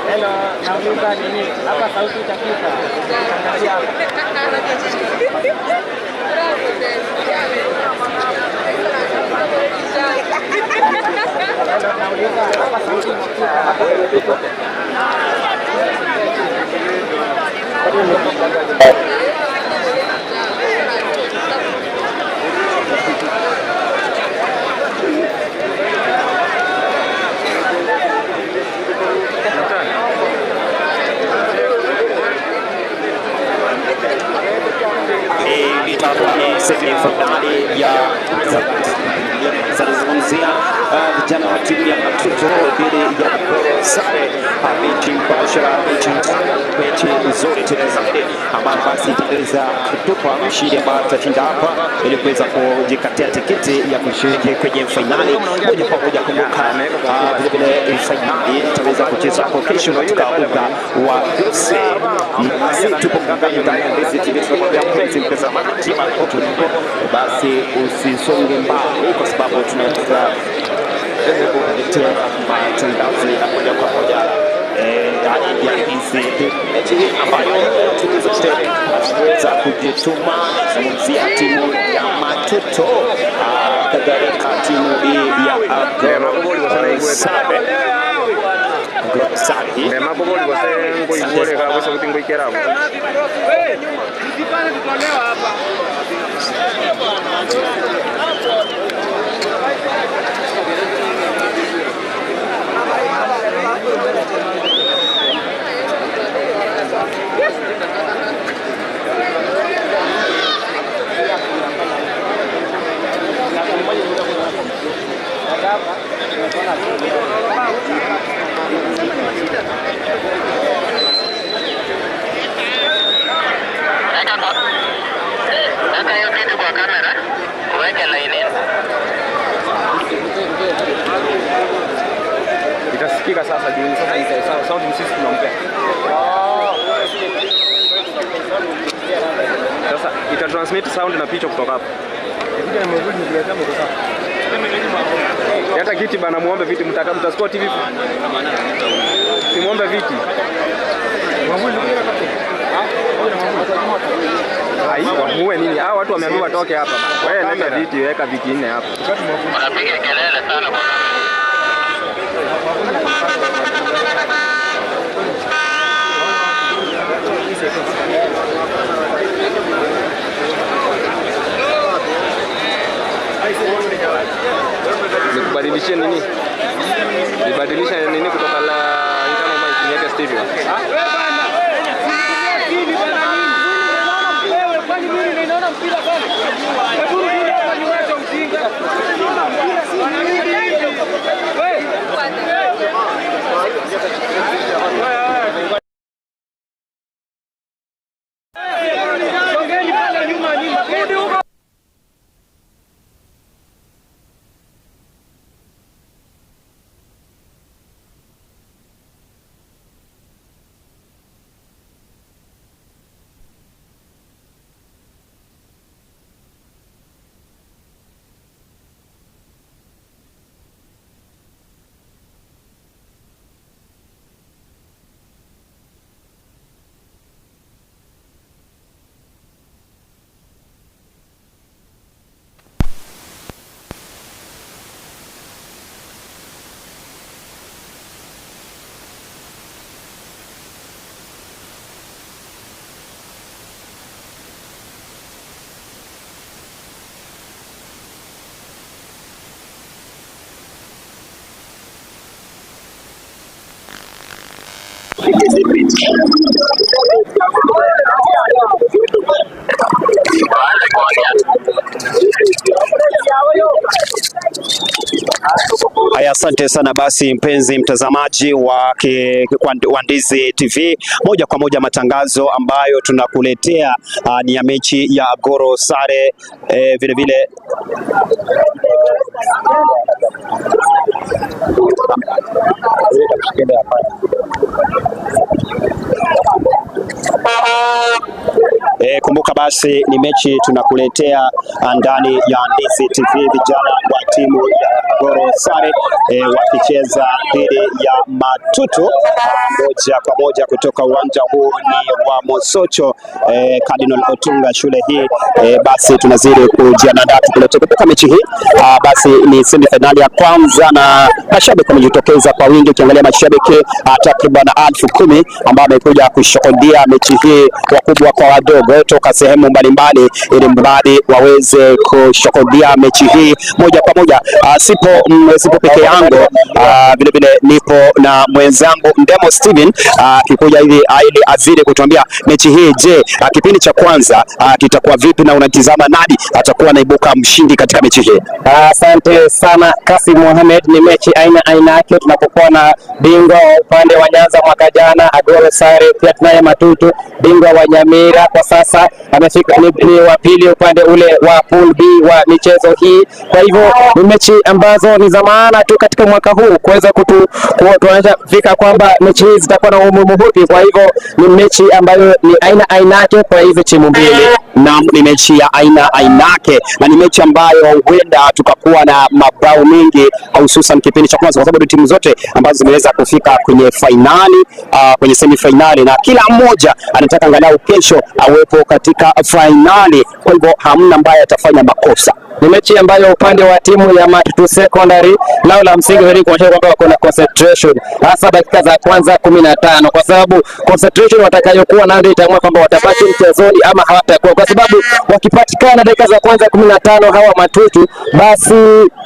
Hello, nauliza nini? Hapa sauti itafika. Angalia hapa. Hello, nauliza hapa sauti itafika. Hapa Itakuwa ni semifinali ya zanazungumzia vijana wa timu ya Matuto dhidi ya Goro Sare, mechi mbashara, mechi mechi nzuri tena zaidi, ambayo basi itaweza kutupa mshindi ambaye atashinda hapa ili kuweza kujikatia tiketi ya kushiriki kwenye fainali moja kwa moja. Kumbuka vile vile fainali itaweza kuchezwa hapo kesho katika uga wa Gusii. Basi tupo ngangani ndani ya Ndizi TV, tunakwambia mpenzi mtazamaji, tulipo, basi usisonge mbali, kwa sababu tunaweza kuletea matangazo ya moja kwa moja ya hizi mechi hii ambayo timu zote zinaweza kujituma. Zungumzia timu ya Matuto, kadhalika timu hii ya Goro Sare. Goro Sare hii Weka hiyo kitu kwa kamera, uweke laini. Itasikika sasa juu sasa sauti ni sisi tunampea. Sasa ita transmit sound na picha kutoka hapa. Hata kiti bana, muombe viti, mtaka mtascore TV. Simuombe viti. Ai, wamuue nini? Hao watu wameambiwa watoke hapa. Wewe leta viti, weka viti nne hapa. Unapiga kelele sana kwa Nikubadilishie nini? Nibadilishe nini kutoka la internal mic niweke stereo. Haya, asante sana basi mpenzi mtazamaji wa Ndizi TV, moja kwa moja matangazo ambayo tunakuletea ni ya mechi ya Goro Sare vile vile kumbuka basi Basi ni mechi tunakuletea ndani ya Ndizi TV, vijana wa timu ya Agoro Sare wakicheza dhidi ya Matutu moja kwa moja kutoka uwanja huu ni wa Mosocho Cardinal Otunga shule hii basi tunazidi kujiandaa tukuletea kutoka mechi hii basi ni semi finali ya kwanza na mashabiki wamejitokeza kwa wingi. Ukiangalia mashabiki takriban 10,000 ambao wamekuja kushuhudia mechi hii, wakubwa kwa wadogo, toka sehemu mbalimbali, ili mradi waweze kushuhudia mechi hii moja kwa moja. Sipo peke yangu, vile vile nipo na mwenzangu Ndemo Steven akikuja hivi ili azidi kutuambia mechi hii. Je, kipindi cha kwanza kitakuwa vipi na unatizama nani atakuwa anaibuka mshindi katika mechi hii? Asante sana Kasim Mohamed. Ni mechi aina aina yake, tunapokuwa na bingwa wa upande wa Nyanza mwaka jana Agoro Sare, pia tunaye Matutu bingwa wa Nyamira kwa sasa amefika ni wa pili upande ule wa pool B wa michezo hii. Kwa hivyo ni mechi ambazo ni za maana tu katika mwaka huu kuweza kutuonyesha fika kwamba mechi hizi zitakuwa na umuhimu upi. Kwa hivyo ni mechi ambayo ni aina aina yake kwa hizi timu mbili. Naam, ni mechi ya aina ainake na ni mechi ambayo huenda tukakuwa na mabao mengi hususan kipindi cha kwanza, kwa sababu timu zote ambazo zimeweza kufika kwenye fainali kwenye semi fainali, na kila mmoja anataka angalau kesho awepo katika fainali. Kwa hivyo hamna ambaye atafanya makosa. Ni mechi ambayo upande wa timu ya Matutu Secondary lao la msingi zaidi kuonyesha kwamba wako na concentration hasa dakika za kwanza 15, kwa sababu concentration watakayokuwa nayo ndio itaamua kwamba watabaki mchezoni ama hawatakuwa, kwa sababu wakipatikana dakika za kwanza 15 hawa Matutu, basi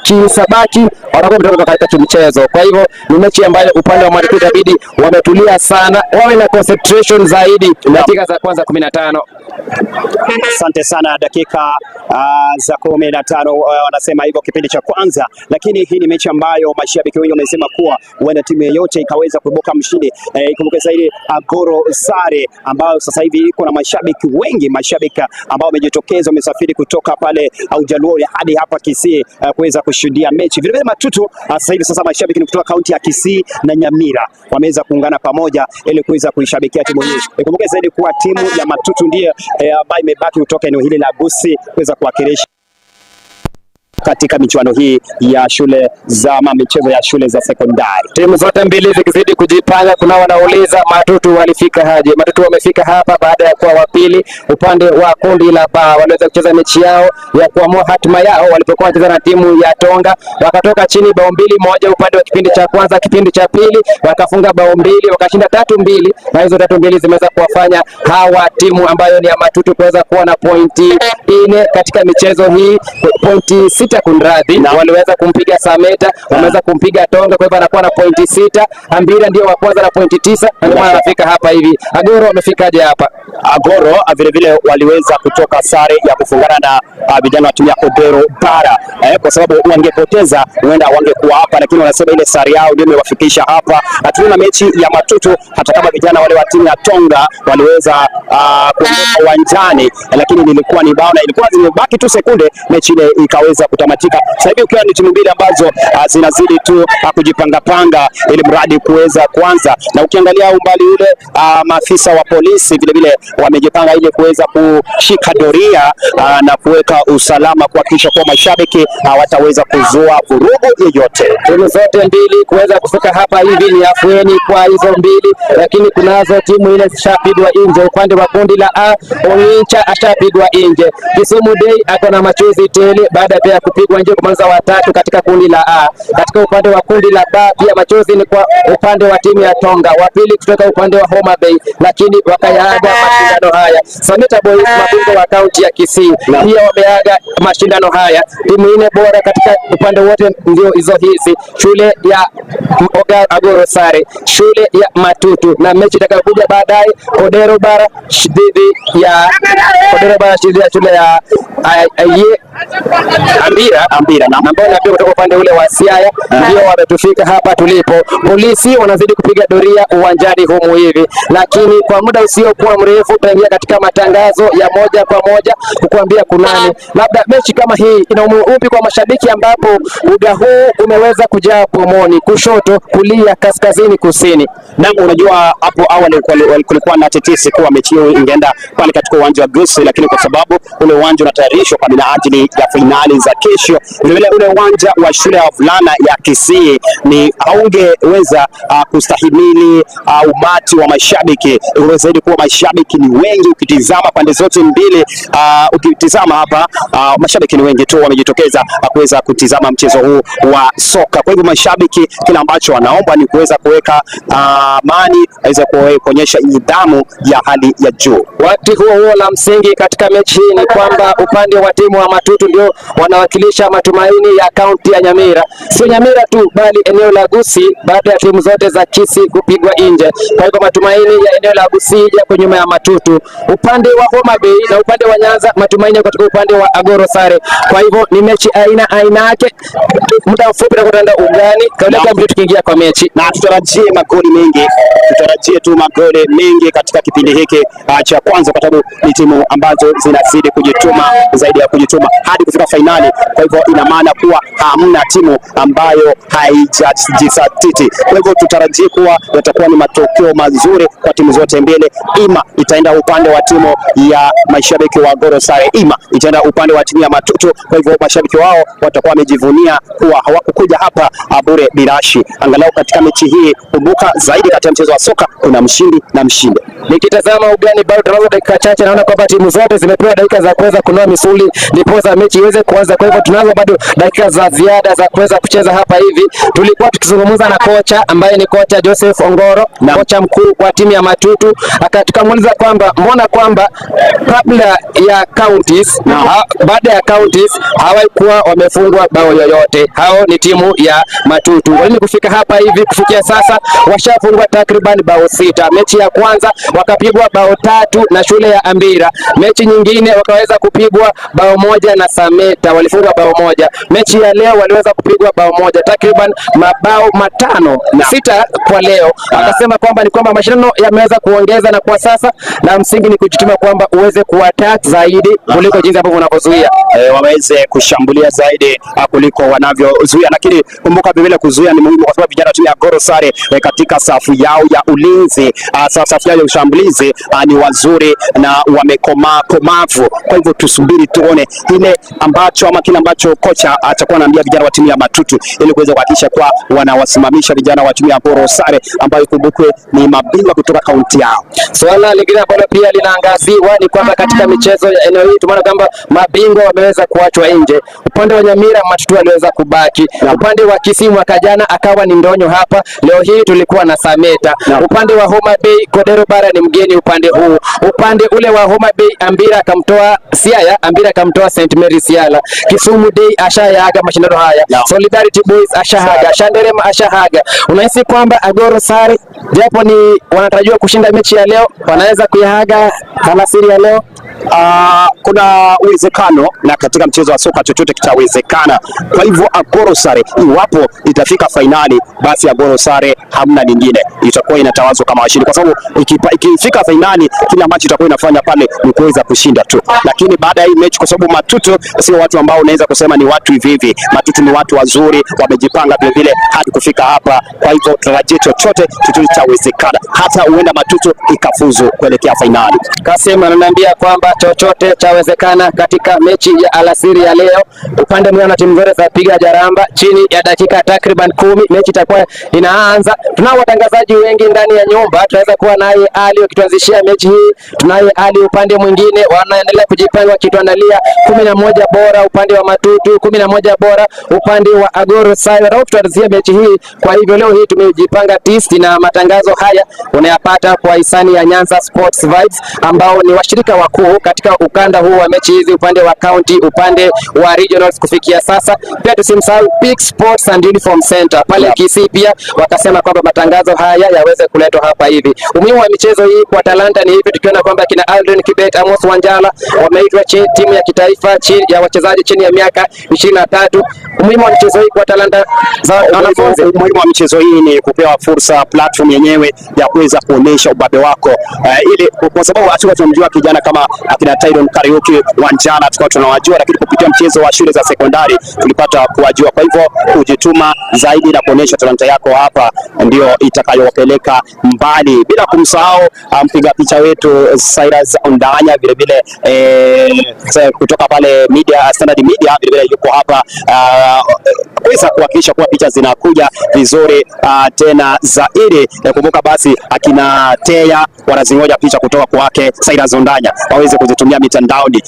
kisabaki watakuwa wametoka katika mchezo. Kwa hivyo ni mechi ambayo upande wa Matutu itabidi wametulia sana, wawe na concentration zaidi dakika za kwanza 15. Asante sana, dakika za 15 wanasema hivyo kipindi cha kwanza, lakini hii ni mechi ambayo mashabiki wengi wamesema kuwa huenda timu yeyote ikaweza kuibuka mshindi. Ikumbuke zaidi Agoro Sare ambayo sasa hivi iko na mashabiki wengi, mashabiki ambao wamejitokeza, wamesafiri kutoka pale Ujaluoni hadi hapa Kisii kuweza kushuhudia mechi. Vile vile Matutu sasa hivi sasa mashabiki ni kutoka kaunti ya Kisii na Nyamira wameweza kuungana pamoja ili kuweza kuishabikia timu hii. Ikumbuke zaidi kuwa timu ya Matutu ndiye ambayo imebaki kutoka eneo hili la Gusii kuweza kuwakilisha katika michuano hii ya shule za ama michezo ya shule za sekondari. Timu zote mbili zikizidi kujipanga, kuna wanauliza Matutu walifika aje? Matutu wamefika hapa baada ya kuwa wa pili upande wa kundi la ba, waliweza kucheza mechi yao ya kuamua hatima yao walipokuwa wanacheza na timu ya Tonga, wakatoka chini bao 2-1 upande wa kipindi cha kwanza. Kipindi cha pili wakafunga bao 2, wakashinda 3-2, na hizo 3-2 zimeweza kuwafanya hawa timu ambayo ni ya Matutu kuweza kuwa na pointi 4 katika michezo hii, pointi 6 kunradhi, waliweza kumpiga Sameta, wameweza kumpiga Tonga, kwa hivyo anakuwa na pointi 6. Ambira ndio wa kwanza na pointi 9, na ndio maana anafika hapa hivi. Agoro wamefikaje hapa? Agoro vile vile waliweza kutoka sare ya kufungana na vijana wa timu ya Odero Bara kwa sababu wangepoteza huenda wangekuwa hapa, lakini wanasema ile sare yao ndio imewafikisha hapa. Tunaona mechi ya Matutu, hata kama vijana wale wa timu ya Tonga waliweza kuondoka uwanjani, lakini nilikuwa ni bao na ilikuwa zimebaki tu sekunde mechi ile ikaweza kutamatika. Sasa hivi ukiwa ni timu mbili ambazo zinazidi tu kujipanga panga ili mradi kuweza kuanza, na ukiangalia umbali ule maafisa wa polisi vile vile wamejipanga ili kuweza kushika doria na kuweka usalama kuhakikisha kuwa mashabiki hawataweza kuzua vurugu yoyote. Timu zote mbili kuweza kufika hapa hivi ni afueni kwa hizo mbili, lakini kunazo timu ile zishapigwa nje. Upande wa kundi la A, Ongincha ashapigwa nje. Kisumu Day ako na machozi tele baada pia ya kupigwa nje kumaliza watatu katika kundi la A. Katika upande wa kundi la B pia machozi ni kwa upande wa timu ya Tonga, wa pili kutoka upande wa Homa Bay, lakini wakayaaga mashindano haya. Sameta Boys, mabingwa wa kaunti ya Kisii, pia wameaga mashindano haya. Timu nne bora katika upande wote ndio hizo hizi, shule ya Agoro Sare, shule ya Matutu, na mechi itakayokuja baadaye Kodero Bara dhidi ya Kodero Bara dhidi ya shule ya Aye Ambira Ambira na ambao pia kutoka upande ule wa Siaya ndio wametufika hapa tulipo. Polisi wanazidi kupiga doria uwanjani humu hivi, lakini kwa muda usiokuwa mrefu tutaingia katika matangazo ya moja kwa moja kukuambia kunani. Labda mechi kama hii ina umuhimu upi kwa mashabiki, ambapo uga huu umeweza kujaa pomoni, kushoto, kulia, kaskazini, kusini. Na unajua hapo awali kulikuwa na tetesi kuwa mechi hiyo ingeenda pale katika uwanja wa Gusii, lakini kwa sababu ule uwanja unatayarishwa kwa minajili ya fainali za kesho, vilevile ule uwanja wa shule ya wavulana ya Kisii ni haungeweza kustahimili umati wa mashabiki, zaidi kuwa mashabiki ni wengi. Ukitizama pande zote mbili, ukitizama hapa mashabiki ni wengi tu wamejitokeza kuweza kutizama mchezo huu wa soka. Kwa hivyo mashabiki, kile ambacho wanaomba ni kuweza kuweka amani, aweze kuonyesha nidhamu ya hali ya juu. Wakati huo huo, la msingi katika mechi hii ni kwamba upande wa timu wa Matutu ndio wanawakilisha matumaini ya kaunti ya Nyamira, sio Nyamira tu bali eneo la Gusii, baada ya timu zote za Kisii kupigwa nje. Kwa hivyo matumaini ya eneo la Gusii yako nyuma ya Matutu. Upande wa Homa Bay na upande wa Nyanza matumaini yako katika upande wa Agoro Sare. Kwa hivyo ni mechi aina aina yake. Muda mfupi na kutanda ugani kabla tukiingia kwa mechi, na tutarajie magoli mengi, tutarajie tu magoli mengi katika kipindi hiki cha kwanza, kwa sababu ni timu ambazo zinazidi kujituma zaidi ya kujituma hadi kufika fainali. Kwa hivyo ina maana kuwa hamna timu ambayo haijajisatiti. Kwa hivyo tutarajie kuwa yatakuwa ni matokeo mazuri kwa timu zote mbili, ima itaenda upande wa timu ya mashabiki wa Goro Sare, ima itaenda upande wa timu ya Matutu. Kwa hivyo mashabiki wao watakuwa wamejivunia kuwa hawakukuja hapa bure bilashi. Angalau katika mechi hii, kumbuka zaidi, katika mchezo wa soka kuna mshindi na mshinde. Nikitazama ugani bado tunazo dakika chache, naona kwamba timu zote zimepewa dakika za kuweza kunoa misuli ndiposa mechi iweze kuanza. Kwa hivyo tunazo bado dakika za ziada za kuweza kucheza hapa hivi. Tulikuwa tukizungumza na kocha ambaye ni kocha Joseph Ongoro, kocha mkuu wa timu ya Matutu, tukamuuliza kwamba mbona kwamba kabla ya counties baada ya counties hawakuwa wamefungwa bao yoyote. Hao ni timu ya Matutu. Lakini kufika hapa hivi kufikia sasa washafungwa takriban bao 6. Mechi ya kwanza wakapigwa bao 3 na shule ya Ambira. Mechi nyingine wakaweza kupigwa bao 1 na Sameta, walifungwa bao 1. Mechi ya leo waliweza kupigwa bao 1, takriban mabao 5 6 kwa leo. Akasema kwamba ni kwamba mashindano yameweza kuongeza, na kwa sasa la msingi ni kujituma kwamba uweze kuattack zaidi kuliko jinsi ambavyo unavyozuia. Waweze kushambulia zaidi kuliko wanavyozuia, lakini kumbuka vile kuzuia ni muhimu kwa sababu vijana timu ya Goro Sare katika safu yao ya ulinzi, safu yao ya ushambulizi ni wazuri na wamekomaa komavu. Kwa hivyo tusubiri tuone ile ambacho ama kile ambacho kocha atakuwa anaambia vijana wa timu ya Matutu ili kuweza kuhakikisha kwa wanawasimamisha vijana wa timu ya Goro Sare ambayo ikumbukwe ni mabingwa kutoka kaunti yao. Swala lingine ambalo pia linaangaziwa ni kwamba katika michezo ya eneo hili tumeona kwamba mabingwa wameweza kuachwa nje. Upande wa Nyamira Matutu aliweza kubaki, upande wa Kisii mwaka jana akawa ni Ndonyo hapa, leo hii tulikuwa na Sameta. Upande wa Homa Bay Kodero Bara ni mgeni upande huu. Upande ule wa Homa Bay Ambira akamtoa Siaya, Ambira akamtoa St Mary Siala. Kisumu Day ashayaaga mashindano haya. Solidarity Boys ashahaga, Shanderema ashahaga. Unahisi kwamba Agoro Sare japo ni wanatarajiwa kushinda mechi ya leo, wanaweza kuiaga alasiri ya leo? Kuna uwezekano na katika mchezo wa soka chochote kitawezekana. Kwa hivyo Agoro Sare iwapo itafika fainali, basi Agoro Sare hamna lingine, itakuwa inatawazwa kama washindi, kwa sababu ikifika fainali kile ambacho itakuwa inafanya pale ni kuweza kushinda tu. Lakini baada ya hii mechi, kwa sababu Matutu sio watu ambao unaweza kusema ni watu hivi hivi. Matutu ni watu wazuri, wamejipanga vile vile hadi kufika hapa. Kwa hivyo tarajie chochote chawezekana, hata huenda Matutu ikafuzu kuelekea fainali. Kasim ananiambia kwamba chochote chawezekana katika mechi ya alasiri ya leo. Upande mwingine na timu zote zapiga jaramba chini ya dakika takriban 10, mechi itakuwa inaanza. Tunao watangazaji wengi ndani ya nyumba, tunaweza kuwa naye Ali wakituanzishia mechi hii, tunaye Ali upande mwingine wanaendelea kujipanga wakituandalia 11 bora upande wa Matutu, 11 bora upande wa Agoro Sare wanao tuanzishia mechi hii. Kwa hivyo leo hii tumejipanga tisti, na matangazo haya unayapata kwa hisani ya Nyanza Sports Vibes ambao ni washirika wakuu nguvu katika ukanda huu wa mechi hizi, upande wa county, upande wa regionals kufikia sasa. Pia tusimsahau Peak Sports and Uniform Center pale Kisii, pia wakasema kwamba matangazo haya yaweze kuletwa hapa hivi. Umuhimu wa michezo hii kwa talanta ni hivi, tukiona kwamba kina Aldrin Kibet, Amos Wanjala wameitwa timu ya kitaifa chini ya wachezaji chini ya miaka 23. Umuhimu wa michezo hii kwa talanta za wanafunzi. Umuhimu wa michezo hii ni kupewa fursa, platform yenyewe ya kuweza kuonesha ubabe wako, ili kwa sababu hatukuwa tunamjua kijana kama akina Tyron Kariuki Wanjala, tulikuwa tunawajua, lakini kupitia mchezo wa shule za sekondari tulipata kuwajua. Kwa hivyo kujituma zaidi na kuonesha talanta yako hapa ndio itakayowapeleka mbali, bila kumsahau mpiga picha wetu Cyrus Ondanya vile vile, kutoka pale Media Standard Media vile vile yuko hapa kuweza kuhakikisha kuwa picha zinakuja vizuri tena zaidi. Kumbuka basi akina Teya wanazingoja picha kutoka kwake Cyrus Ondanya waweze kuzitumia mitandaoni.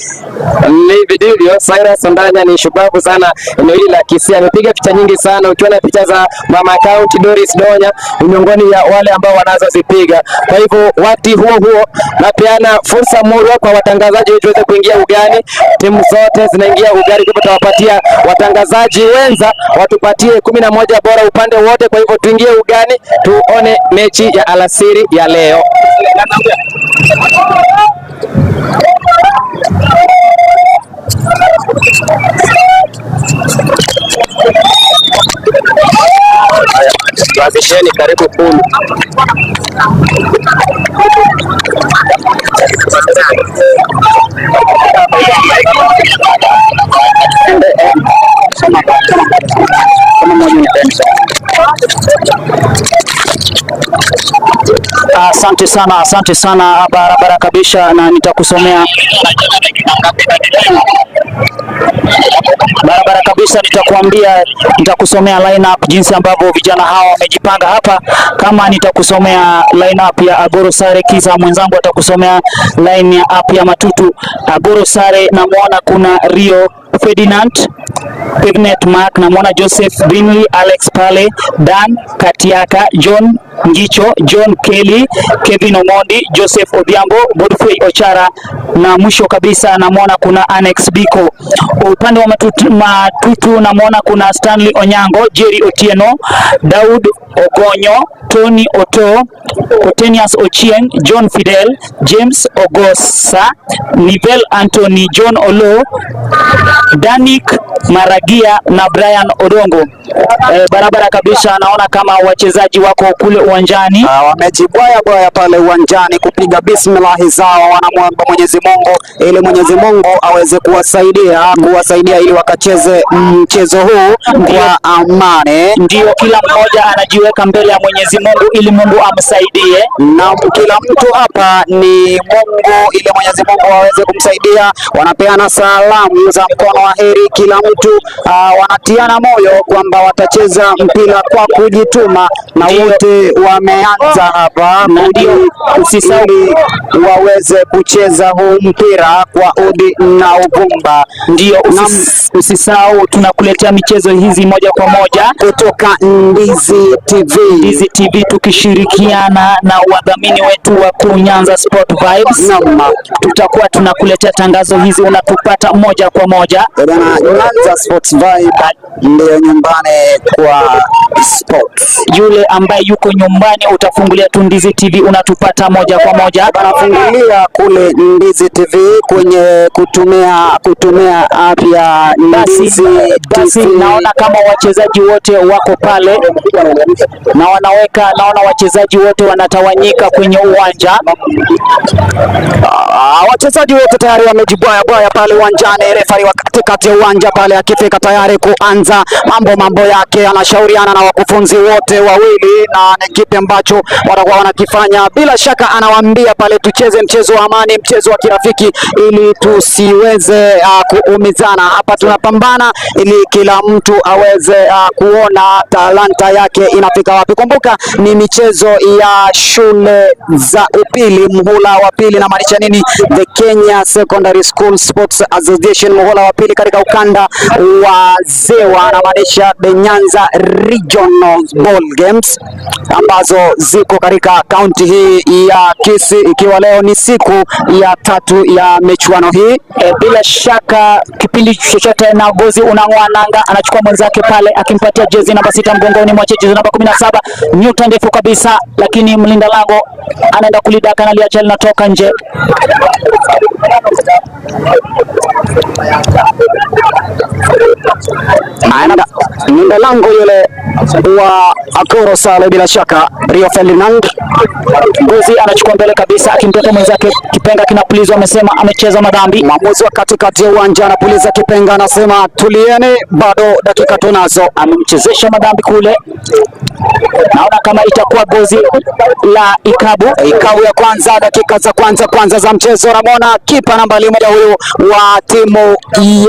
Ni ndivyo, Cyrus Ondanya ni shupavu sana eneo hili la Kisii, amepiga picha nyingi sana. Ukiona picha za Mama County Doris Donya ni miongoni ya wale ambao wanazozipiga. Kwa hivyo wakati huo huo napeana fursa murwa kwa watangazaji wetu waweze kuingia ugani. Timu zote zinaingia ugani, kwa hivyo tutawapatia watangazaji wenza watupatie 11 bora upande wote. Kwa hivyo tuingie ugani tuone mechi ya alasiri ya leo. Tuanzisheni karibu 10. Asante sana, asante sana, barabara kabisa, na nitakusomea barabara kabisa, nitakuambia, nitakusomea lineup jinsi ambavyo vijana hawa wamejipanga hapa. Kama nitakusomea lineup ya Agoro Sare, kisa mwenzangu atakusomea line up ya Matutu. Agoro Sare namwona kuna Rio Ferdinand, Pevnet Mark, namwona Joseph Brinley, Alex Pale, Dan Katiaka, John Ngicho, John Kelly, Kevin Omondi, Joseph Odhiambo, Godfrey Ochara na mwisho kabisa namwona kuna Annex Biko. Upande wa Matutu namwona kuna Stanley Onyango, Jerry Otieno, Daud Ogonyo, Tony Oto, Otenius Ochieng, John Fidel, James Ogosa, Nivel Anthony, John Olo, Danik Maragia na Brian Odongo. Barabara kabisa, naona kama wachezaji wako kule uwanjani. Wamejibwaya bwaya pale uwanjani kupiga bismillahi zao, wanamwomba Mwenyezi Mungu ili Mwenyezi Mungu aweze kuwasaidia ili wakacheze mchezo huu kwa amani. Ndio, kila mmoja anajiweka mbele ya Mwenyezi Mungu ili Mungu amsaidie. Na kila mtu hapa ni Mungu ili Mwenyezi Mungu aweze kumsaidia. Wanapeana salamu za mkono wa heri, kila mtu wanatiana moyo kwamba watacheza mpira kwa kujituma, na wote wameanza hapa Ndio, usisahau ili waweze kucheza huu mpira kwa udi na uvumba. Ndio, usisahau tunakuletea michezo hizi moja kwa moja kutoka Ndizi TV. Ndizi TV tukishirikiana na wadhamini wetu wa kuu Nyanza Sport Vibes. Naam. Tutakuwa tunakuletea tangazo hizi, unatupata moja kwa moja. Bwana, Nyanza Sports Vibe ndio nyumbani kwa sports. Yule ambaye yuko nyumbani utafungulia tu Ndizi TV, unatupata moja kwa moja. Wanafungulia kule Ndizi TV kwenye kutumia app ya Ndizi Basi TV. naona kama wachezaji wote wako pale na wanaweka, naona wachezaji wote wanatawanyika kwenye uwanja. Wachezaji wote tayari wamejibwaya bwaya pale uwanjani. Refari wa katikati ya uwanja pale akifika tayari kuanza mambo yake, anashauriana na wakufunzi wote wawili na ni kipi ambacho watakuwa wanakifanya. Bila shaka anawaambia pale, tucheze mchezo wa amani, mchezo wa kirafiki ili tusiweze kuumizana. Hapa tunapambana ili kila mtu aweze kuona talanta yake inafika wapi. Kumbuka ni michezo ya shule za upili, muhula wa pili, namaanisha nini? The Kenya Secondary School Sports Association, muhula wa pili katika ukanda wa Ziwa, namaanisha the Nyanza Regional Ball Games. ambazo ziko katika kaunti hii ya Kisii, ikiwa leo ni siku ya tatu ya michuano hii. Bila shaka kipindi chochote na gozi unang'oa nanga, anachukua mwenzake pale akimpatia jezi namba 6 mgongoni, mwache jezi namba 17, nyuta ndefu kabisa, lakini mlinda lango anaenda kulidaka na liacha linatoka nje. Anaenda mlinda lango yule wa Agoro Sale, bila shaka Rio Ferdinand. Gozi anachukua mbele kabisa akimpeta mwenzake, kipenga kinapulizwa, amesema amecheza madhambi. Mwamuzi wa katikati ya uwanja anapuliza kipenga, anasema tulieni, bado dakika tunazo. Amemchezesha madhambi kule, naona kama itakuwa gozi la ikabu. Ikabu ya kwanza, dakika za kwanza kwanza za mchezo. Ramona kipa nambari 1 huyu wa timu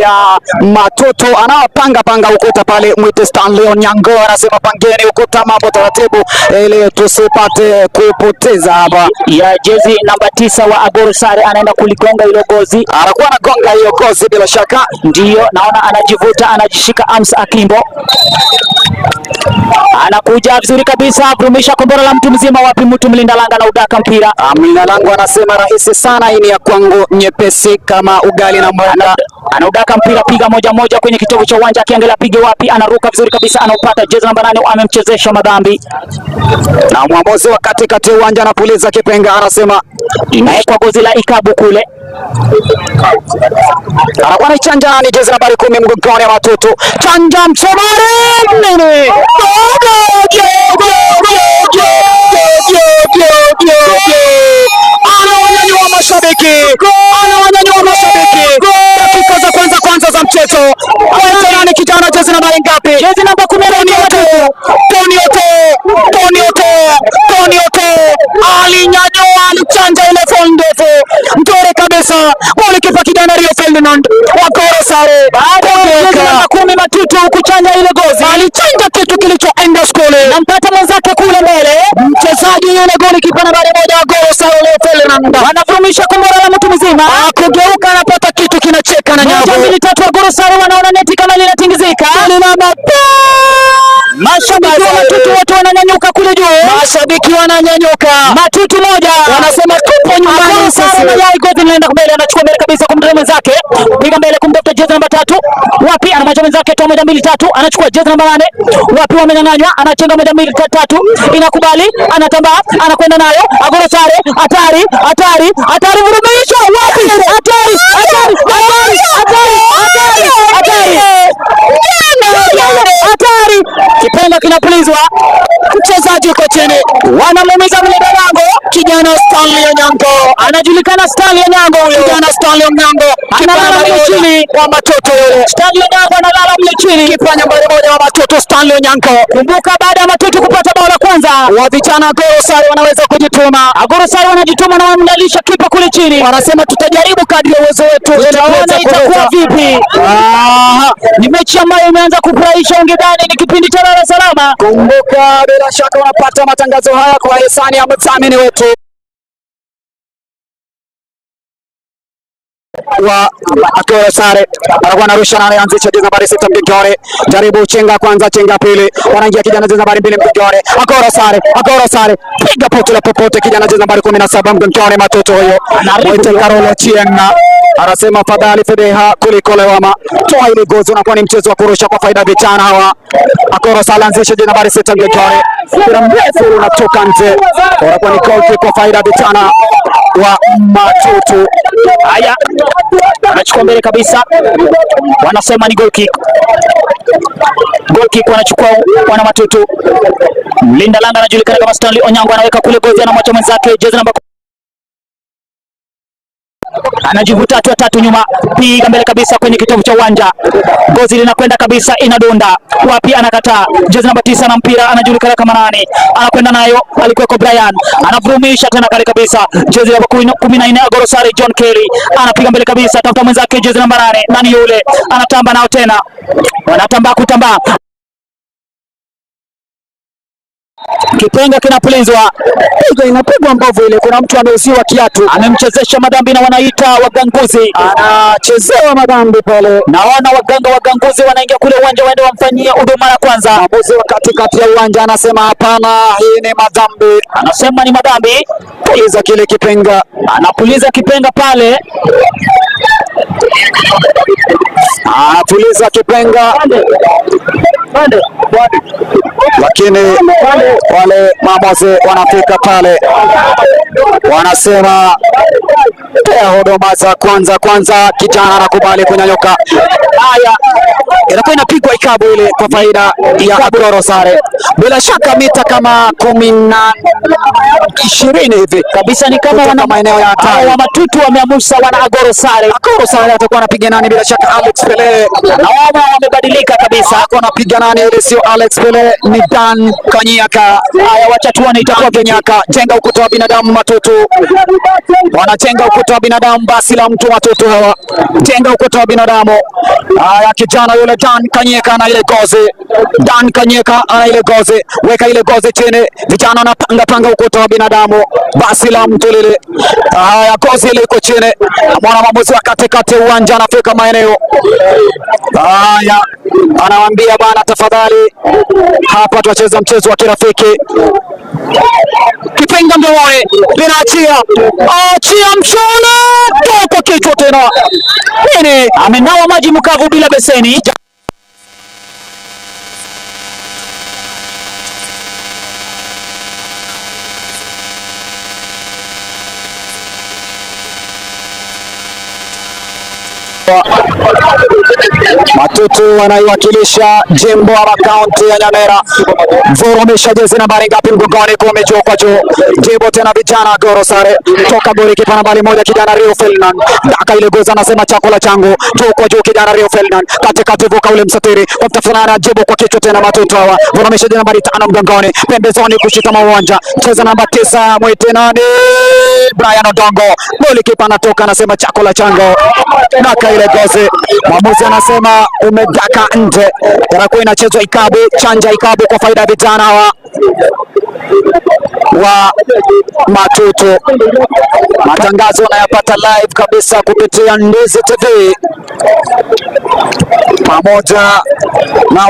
ya Matutu anaopanga panga ukuta pale, mwite Stanley Onyango anasema pangeni ukuta, mambo taratibu, ili tusipate kupoteza hapa. Ya jezi namba 9 wa Agoro Sare anaenda kuligonga hilo gozi, Anakuwa anagonga hiyo gozi bila shaka. ndiyo naona anajivuta, anajishika arms akimbo, anakuja vizuri kabisa, vurumisha kombora la mtu mzima. Wapi mtu mlinda langa na udaka mpira. Mlinda lango anasema rahisi sana, hii ni ya kwangu, nyepesi kama ugali na mboga. Anaudaka mpira, piga moja moja kwenye kitovu cha uwanja, akiangalia pige wapi, anaruka vizuri kabisa, anaupata jezi namba 8, amemchezesha madhambi. Na mwamuzi wa katikati ya uwanja anapuliza kipenga, anasema Inawekwa gozi la ikabu kule, anakuwa anaichanja, ni jezi nambari 10 mgongoni ya Matutu, chanja msumari nini? Anawanyanyua mashabiki, anawanyanyua mashabiki. Dakika za kwanza kwanza za mchezo, kwanza nani kijana, jezi nambari ngapi? Jezi namba 10 Tony Oto, Tony Oto, Tony Oto alinyanyua, alichanja ile foul ndefu mtore kabisa, golikipa kijana Rio Ferdinand wa Goro Sare. Baada ya jezi namba 10 Matutu kuchanja ile gozi, alichanja kitu kilichoenda skuli, nampata mwenzake kule mbele, mchezaji yule golikipa nambari 1 wa Goro Sare Rio Ferdinand wanavurumisha kombora la mtu mzima, akugeuka, anapata kitu kinacheka na moja nyavu. mbili tatu, wa Goro Sare wanaona neti kama linatingizika. Mashabiki wa Matutu wote wananyanyuka kule juu, Mashabiki wananyanyuka, Matutu moja wanasema tupo nyumbani Agoro Sare sisi. mayai, gozi linaenda mbele, anachukua mbele kabisa kumtoa mwenzake, piga mbele kumtafuta jezi namba 3, wapi anamwacha mwenzake, toa 1 2 3, anachukua jezi namba 8, wapi wamenyang'anywa, anachenga 1 2 3, inakubali, anatambaa, anakwenda nayo Agoro Sare, hatari hatari hatari, vurumisha, wapi, hatari hatari hatari hatari hatari hatari hatari, kipenga kinapulizwa, Mchezaji uko chini, wanamuumiza mlinda lango kijana Stanley Onyango, anajulikana Stanley Onyango huyo, kijana Stanley Onyango, kipa analala nambari mle 1 chini. wa Matutu yule, Stanley Onyango analala mle chini. kipa nambari 1 wa Matutu Stanley Onyango. Kumbuka baada ya Matutu kupata bao la kwanza, Wa vijana Goro Sare wanaweza kujituma, Agoro Sare wanajituma na wanamlalisha kipa kule chini. wanasema tutajaribu kadri ya uwezo wetu ili Tutaona kuweza itakuwa kuleta. vipi. Aha. Ni mechi ambayo imeanza kufurahisha, ungedhani ni kipindi cha lala salama. Kumbuka bila shaka unapata matangazo haya kwa hisani ya mdhamini wetu wa Agoro Sare. Anakuwa anarusha na anaanzisha jezi nambari 6 mgongoni, jaribu chenga kwanza, chenga pili, wanaingia kijana jezi nambari 2 mgongoni. Agoro Sare, Agoro Sare, piga pote la popote, kijana jezi nambari 17 mgongoni, Matutu huyo mwite Karolo Chienga anasema fadhali fedheha kuliko lawama. Toa ile gozi, unakuwa ni mchezo wa kurusha kwa faida ya vijana hawa. Agoro Sare anzisha jezi nambari 6 mgongoni, mpira mrefu unatoka nje, unakuwa ni goal kick kwa faida ya vijana wa Matutu. Haya, anachukua mbele kabisa, wanasema ni goal kick. Goal kick wanachukua wana Matutu. Mlinda lango anajulikana kama Stanley Onyango, anaweka kule gozi, anamwacha mwenzake jezi namba anajivuta hatua tatu nyuma, piga mbele kabisa kwenye kitovu cha uwanja, gozi linakwenda kabisa, inadunda wapi, anakataa. Jezi namba 9 na mpira anajulikana kama nani, anakwenda nayo, alikuweko Brian, anavurumisha tena kale kabisa. Jezi namba 14 Agoro Sare John Kelly anapiga mbele kabisa, tafuta mwenzake jezi namba 8, nani yule, anatamba nao tena, wanatambaa kutambaa. Kipenga kinapulizwa, Piga inapigwa mbovu ile, kuna mtu ameuziwa kiatu, amemchezesha madhambi na wanaita waganguzi, anachezewa madhambi pale. Naona waganga waganguzi wanaingia kule uwanja waende wamfanyie huduma ya kwanza. Mwamuzi wa katikati ya uwanja anasema hapana, hii ni madhambi, Anasema ni madhambi, puliza kile kipenga. Anapuliza kipenga pale, Anapuliza kipenga, lakini wale maamuzi wanafika pale, wanasema pea huduma za kwanza kwanza. Kijana anakubali kunyanyuka. Haya, inakuwa inapigwa ikabu ile kwa faida ya Agoro Sare, bila shaka mita kama 10 na 20 hivi kabisa, ni kama kutoka wana maeneo ya hatari. Hao wa Matutu wameamusha wana Agoro Sare. Agoro Sare atakuwa anapiga nani? Bila shaka Alex Pele. Naona wamebadilika kabisa. Ako anapiga nani? Ile sio Alex Pele, ni Dan Kanyaka. Haya, wacha tuone itakuwa Dan Kanyaka, jenga ukuta wa binadamu Matutu, wanajenga ukuta wa binadamu, basi la mtu Matutu hawa, jenga ukuta wa binadamu. Haya, kijana yule Dan Kanyeka na ile gozi, Dan Kanyeka ana ile gozi, weka ile gozi chini, vijana wanapanga panga ukuta wa binadamu, basi la mtu lile. Haya, gozi ile iko chini, mwana mwamuzi wa katikati ya uwanja anafika maeneo haya, anawaambia bana, tafadhali hapa tuwacheza mchezo wa kirafiki. Kipenga mdomoni, linaachia achia, mshale toka kichwa tena, nini? Amenawa maji mkavu bila beseni. Matutu wanaiwakilisha jimbo ama kaunti ya Nyamira. Vurumisha jezi nambari ngapi mgongoni? Kumi juu kwa juu, jibu tena vijana Goro Sare toka goli kipa nambari 1 kijana Rio Ferdinand daka ile goza, anasema chakula changu juu kwa juu, kijana Rio Ferdinand katikati, vuka ule msatiri kwa mtafunana, jibu kwa kichwa tena Matutu hawa. Vurumisha jezi nambari 5 mgongoni, pembezoni kushika mauwanja, cheza namba 9 mwite nani? Brian Odongo, goli kipa anatoka, anasema chakula changu, daka ile gozi, mwamuzi anasema umedaka nje. Itakuwa inachezwa ikabu, chanja ikabu kwa faida ya vijana wa Matutu. Matangazo unayapata live kabisa kupitia Ndizi TV pamoja na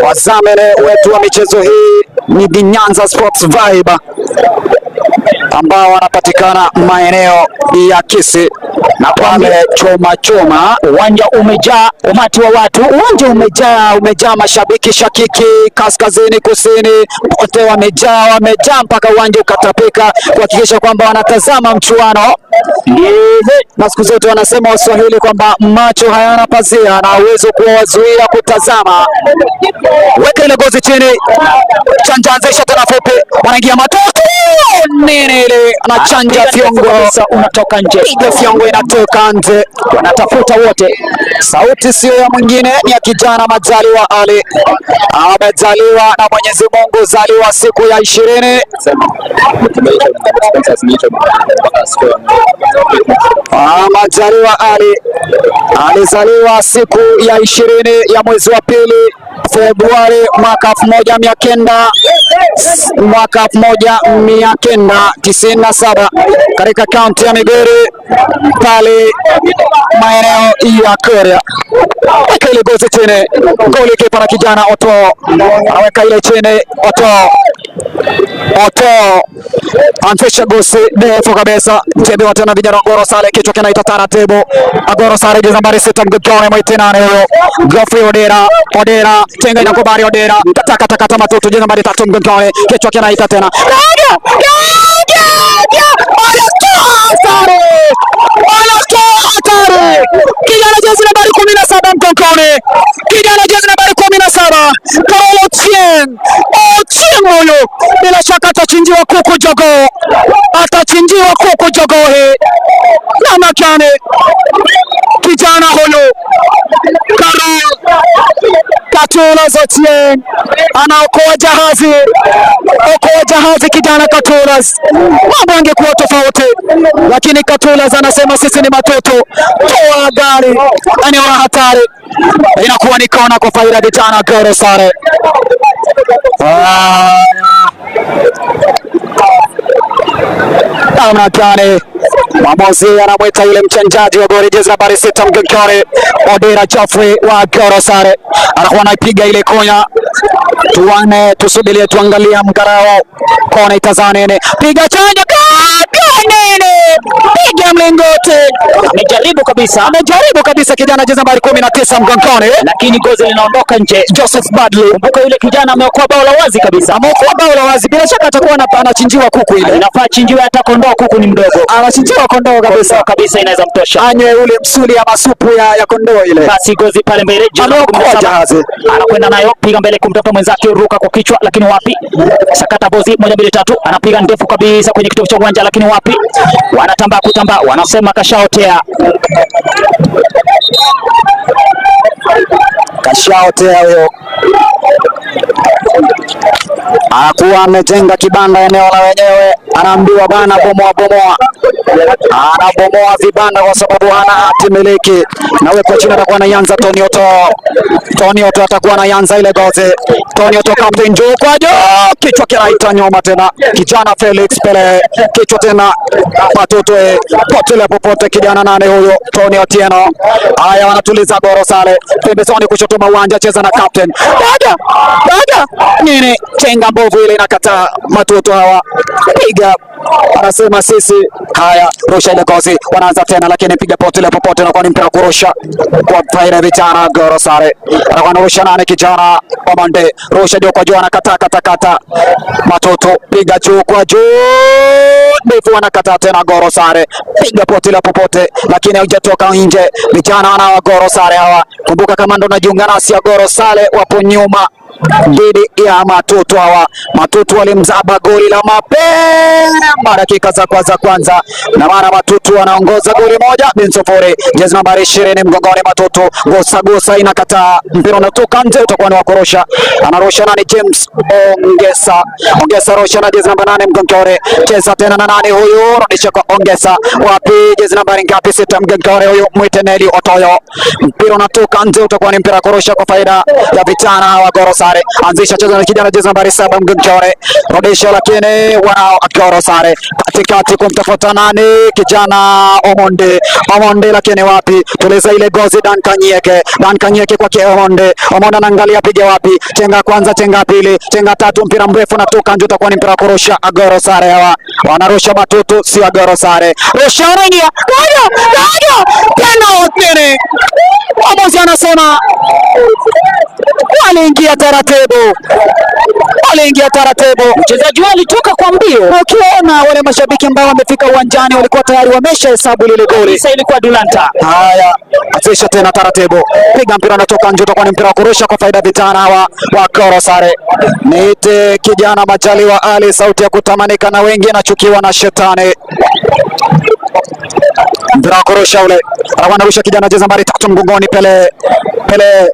wazamene wetu wa michezo hii ni The Nyanza Sports Vibe ambao wanapatikana maeneo ya Kisii na pale choma choma. Uwanja umejaa umati wa watu, Uwanja umejaa mashabiki shakiki, kaskazini kusini, wote wamejaa mpaka uwanja ukatapika, kuhakikisha kwamba wanatazama mchuano. Na siku zote wanasema Waswahili kwamba macho hayana pazia na uwezo kuwazuia kutazama. Weka ile gozi chini, chanjaanzisha tena fupi, wanaingia Matutu, nini ile, anachanja fyongo, kabisa, unatoka nje, piga fyongo, inatoka nje. Wanatafuta wote. Sauti siyo ya mwingine, ni ya kijana Majaliwa Ali, amezaliwa na Mwenyezi Mungu, zaliwa siku ya 20. Majaliwa Ali alizaliwa siku ya 20 ya mwezi wa pili Februari mwaka 1997 katika kaunti ya Migori pale maeneo ya Korea. Weka ile gozi chini, goli kipa na kijana Oto anaweka ile chini, Oto anfisha gosi ndefu kabisa, mchebewa tena vijana wa Agoro Sare, kichwa kinaita taratibu. Agoro Sare jezi nambari 6 mgongoni, mwite nani huyo? Geoffrey Odera, Odera tenga inakubali Odera, kata kata kata Matutu jezi nambari 3 mgongoni, kichwa kinaita tena. Gaga! Gaga! Wanatoa sare! Wanatoa hatari! Kijana jezi nambari 17 mgongoni, kijana jezi nambari 17 Karol Ochieng, Ochieng huyu bila shaka atachinjiwa kuku jogoo, atachinjiwa kuku jogoo hii na makane kijana huyu Karol Katulas Ochieng anaokoa jahazi, okoa jahazi kijana Katulas. Mambo angekuwa tofauti, lakini Katulas anasema sisi ni Matutu, toa gari, eneo la hatari, inakuwa ni kona kwa faida vijana Goro Sare. Namna gani mwamuzi anamwita yule mchanjaji wa goli, jezi nambari 6 mgongoni, Odera Jeffrey wa Goro Sare, anakuwa anaipiga ile kona. Tuone, tusubirie, tuangalie mgarao kona itazaa nini. Piga chanja nini, piga mlingoti. Amejaribu kabisa, Amejaribu kabisa kijana, jezi nambari 19 mgongoni, lakini gozi linaondoka nje. Joseph Badley. Kumbuka yule kijana ameokoa bao la wazi kabisa, Ameokoa bao la wazi, bila shaka atakuwa anachinjiwa kuku ile, inafaa chinjiwe hata kondoo, kuku ni mdogo, anachinjiwa kondoo kabisa, kondoo kabisa inaweza mtosha. anywe ule msuli ama supu ya kondoo ile. Basi gozi pale mbele, jezi namba Ameokoa 17 jahazi. anakwenda nayo, piga mbele kumtafuta mwenzake, ruka kwa kichwa, lakini wapi? Sakata bozi, moja mbili tatu, anapiga ndefu kabisa kwenye kitovu cha uwanja, lakini wapi? Wanatambaa kutambaa, wanasema kashaotea. Kashaotea huyo, anakuwa amejenga kibanda eneo la wenyewe, anaambiwa bana, bomoa bomoa, anabomoa vibanda kwa sababu hana hati miliki. Na kwa chini atakuwa anaianza Tony Oto, Tony Oto atakuwa anaianza ile gozi. Tony Oto captain juu kwa juu, kichwa kinaita nyuma tena, kijana Felix Pele, kichwa tena Patoto potele popote, kijana nane huyo Tony Otieno. Haya, wanatuliza Goro Sare pembezoni kushoto mwa uwanja, cheza na captain daga daga nini, chenga mbovu ile inakataa Matoto hawa, piga anasema sisi. Haya, rusha ile kozi, wanaanza tena, lakini piga potele popote, na kwa ni mpira kurusha kwa faida ya vijana Goro Sare. Anakuwa anarusha nane kijana Omande, rusha juu kwa juu, anakataa kata kata Matoto, piga juu kwa juu ndefu, anakataa tena Goro Sare, piga potele popote, lakini haujatoka nje. Vijana wana wa Goro Sare hawa, kumbuka kama ndo unajiunga nasi, ya Goro Sare wapo nyuma dhidi ya Matutu hawa. Matutu walimzaba goli la mapema dakika za kwanza kwanza, na mara Matutu wanaongoza goli 1-0. Jezi nambari 20 mgongoni Matutu, gusa gusa, inakataa, mpira unatoka nje, utakuwa ni wa kurusha. Anarusha nani? James Ongesa, Ongesa rusha na jezi namba 8 mgongoni, cheza tena na nani huyu, rudisha kwa Ongesa, wapi? Jezi nambari ngapi? 6 mgongoni huyu, mwite Neli Otoyo, mpira unatoka nje, utakuwa ni mpira kurusha kwa faida ya vijana wa Goro Sare. Anzisha cheza na kijana jezi nambari 7 mgongoni, rudisha lakini wanao Goro Sare katikati kumtafuta nani? Kijana Omonde, Omonde lakini wapi? Tuliza ile gozi Dan Kanyeke, Dan Kanyeke kwake Omonde, Omonde anaangalia piga wapi? Chenga kwanza, chenga pili, chenga tatu, mpira mrefu natoka nje, utakuwa ni mpira kurusha. Agoro Sare hawa wanarusha Matutu, si Agoro Sare, rusha unaingia, goja goja, penalty! Mwamuzi anasema waliingia taratibu, waliingia taratibu. Mchezaji wao alitoka kwa mbio. Ukiona wale mashabiki ambao wamefika uwanjani walikuwa tayari wamesha hesabu lile goli. Kabisa, ilikuwa Dulanta. Haya, azisha tena taratibu, piga mpira unatoka nje, utakuwa ni mpira wa kurusha kwa faida vijana hawa wa Goro Sare. Niite kijana Majaliwa Ali, sauti ya kutamanika na wengi, anachukiwa na shetani. Mpira wa kurusha ule, anakuwa anarusha kijana jezi nambari 3 mgongoni, Pele Pele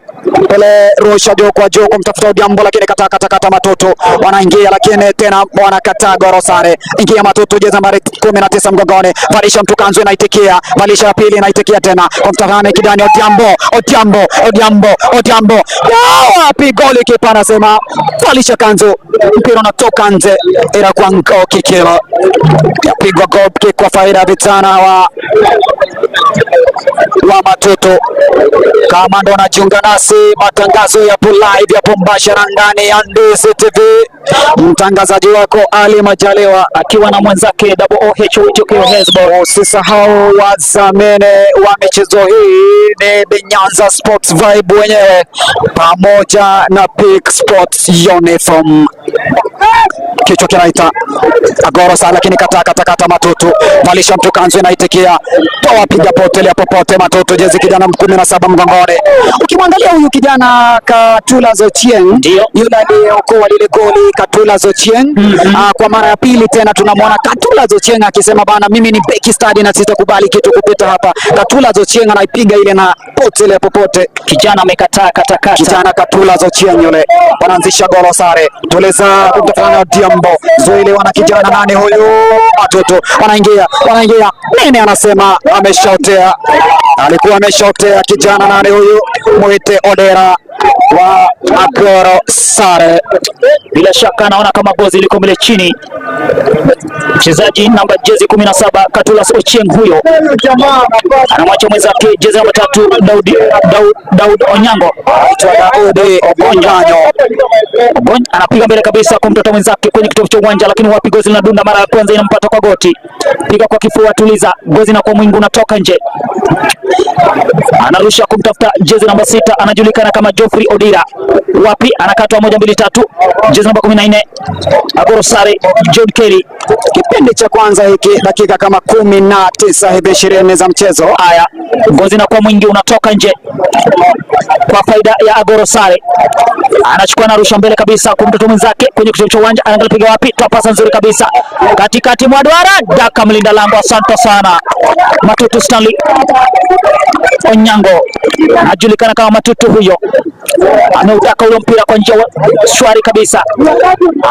Pele, rusha juu kwa juu kumtafuta Odhiambo, lakini kata kata kata, Matutu wanaingia, lakini tena wanakataa Goro Sare. Ingia Matutu, jezi nambari 19 mgongoni, valisha mtu kanzu, inaitikia, valisha ya pili, inaitikia tena kumtafanya kidani Odhiambo, Odhiambo, Odhiambo, Odhiambo, wapi goli! Kipa anasema valisha kanzu, mpira unatoka nje, inakuwa goal kick, hilo yapigwa goal kick kwa faida ya vijana wa Matutu. Kama ndo unajiunga nasi, matangazo yapo live, yapo mbashara ndani ya Ndizi TV. Mtangazaji wako Ali Majaliwa akiwa na mwenzake Double OH Witokeo Hezbo. Usisahau wazamene wa michezo hii ni Binyanza Sports Vibe wenyewe pamoja na Peak Sports Uniform. Kichwa kinaita Agoro Sare, lakini kata kata kata Matutu, valisha mtu kanzu, inaitikia toa, piga potelea popote Matutu, jezi kijana 17 mgongoni. Ukimwangalia huyu kijana Katula Zochieng, Ndio. yule aliyeokoa lile goli Katula Zochieng. Kwa mara ya pili tena tunamwona Katula Zochieng akisema bana, mimi ni beki stadi na sitakubali kitu kupita hapa. Katula Zochieng anaipiga ile na potelea popote. Kijana amekataa kata kata. Kijana Katula Zochieng yule, wanaanzisha Goro Sare, tuliza kumtafana Odhiambo, zuiliwa na kijana nani huyu Matutu, wanaingia wanaingia, nini anasema ameshotea, alikuwa ameshotea kijana nani huyu, mwite Odera wa Agoro Sare. Bila shaka naona kama gozi liko mle chini. Mchezaji namba jezi 17 Katulas Ochieng huyo anamwacha mwenzake jezi namba 3 Daud Onyango. Aitwa Daudi Ogonyanyo. Anapiga mbele kabisa kwa mtoto mwenzake kwenye kitovu cha uwanja, lakini wapi, gozi linadunda mara ya kwanza, inampata kwa goti, piga kwa kifua, tuliza gozi na kwa mwingu unatoka nje. Anarusha kumtafuta jezi namba 6, anajulikana kama Geoffrey Odira. Wapi, anakatwa 1 2 3, jezi namba 14 Agoro Sare John Kelly. Kipindi cha kwanza hiki dakika kama 19 hivi 20 za mchezo. Haya, gozi na kwa mwingi unatoka nje kwa faida ya Agoro Sare. Anachukua anarusha mbele kabisa kwa mtoto mwenzake kwenye kitovu cha uwanja, anaangalia piga wapi, toa pasa nzuri kabisa katikati mwa duara, daka mlinda lango, asante sana Matutu Stanley Onyango, anajulikana kama Matutu huyo, ameutaka ule mpira kwa njia shwari kabisa,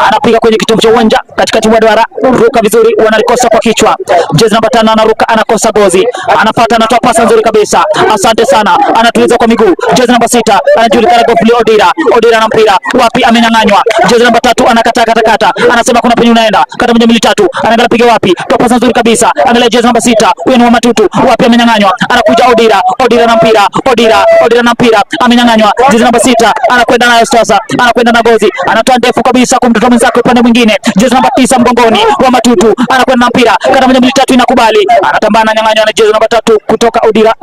anapiga kwenye kitovu cha uwanja katikati mwa duara, ruka vizuri, wanalikosa kwa kichwa. Jezi namba 5 anaruka, anakosa gozi, anafuata, anatoa pasa nzuri kabisa, asante sana, anatuliza kwa miguu. Jezi namba 6 anajulikana Godfrey Odira, Odira na mpira wapi, amenyang'anywa. Jezi namba 3 anakataa katakata, anasema kuna penye unaenda, kata 1 2 3, anaangalia piga wapi, toa pasa nzuri kabisa, angalia jezi namba 6, huyo ni wa Matutu, wapi, amenyang'anywa, anakuja Odira, Odira na mpira, Odira, Odira na mpira, amenyang'anywa. Jezi namba 6 anakwenda nayo sasa, anakwenda na gozi, anatoa ndefu kabisa kumtoto mwenzake upande mwingine. Jezi namba 9 mgongoni wa Matutu anakwenda na mpira, kata 1 2 3, inakubali, anatambana, nyang'anywa na jezi namba 3 kutoka Odira,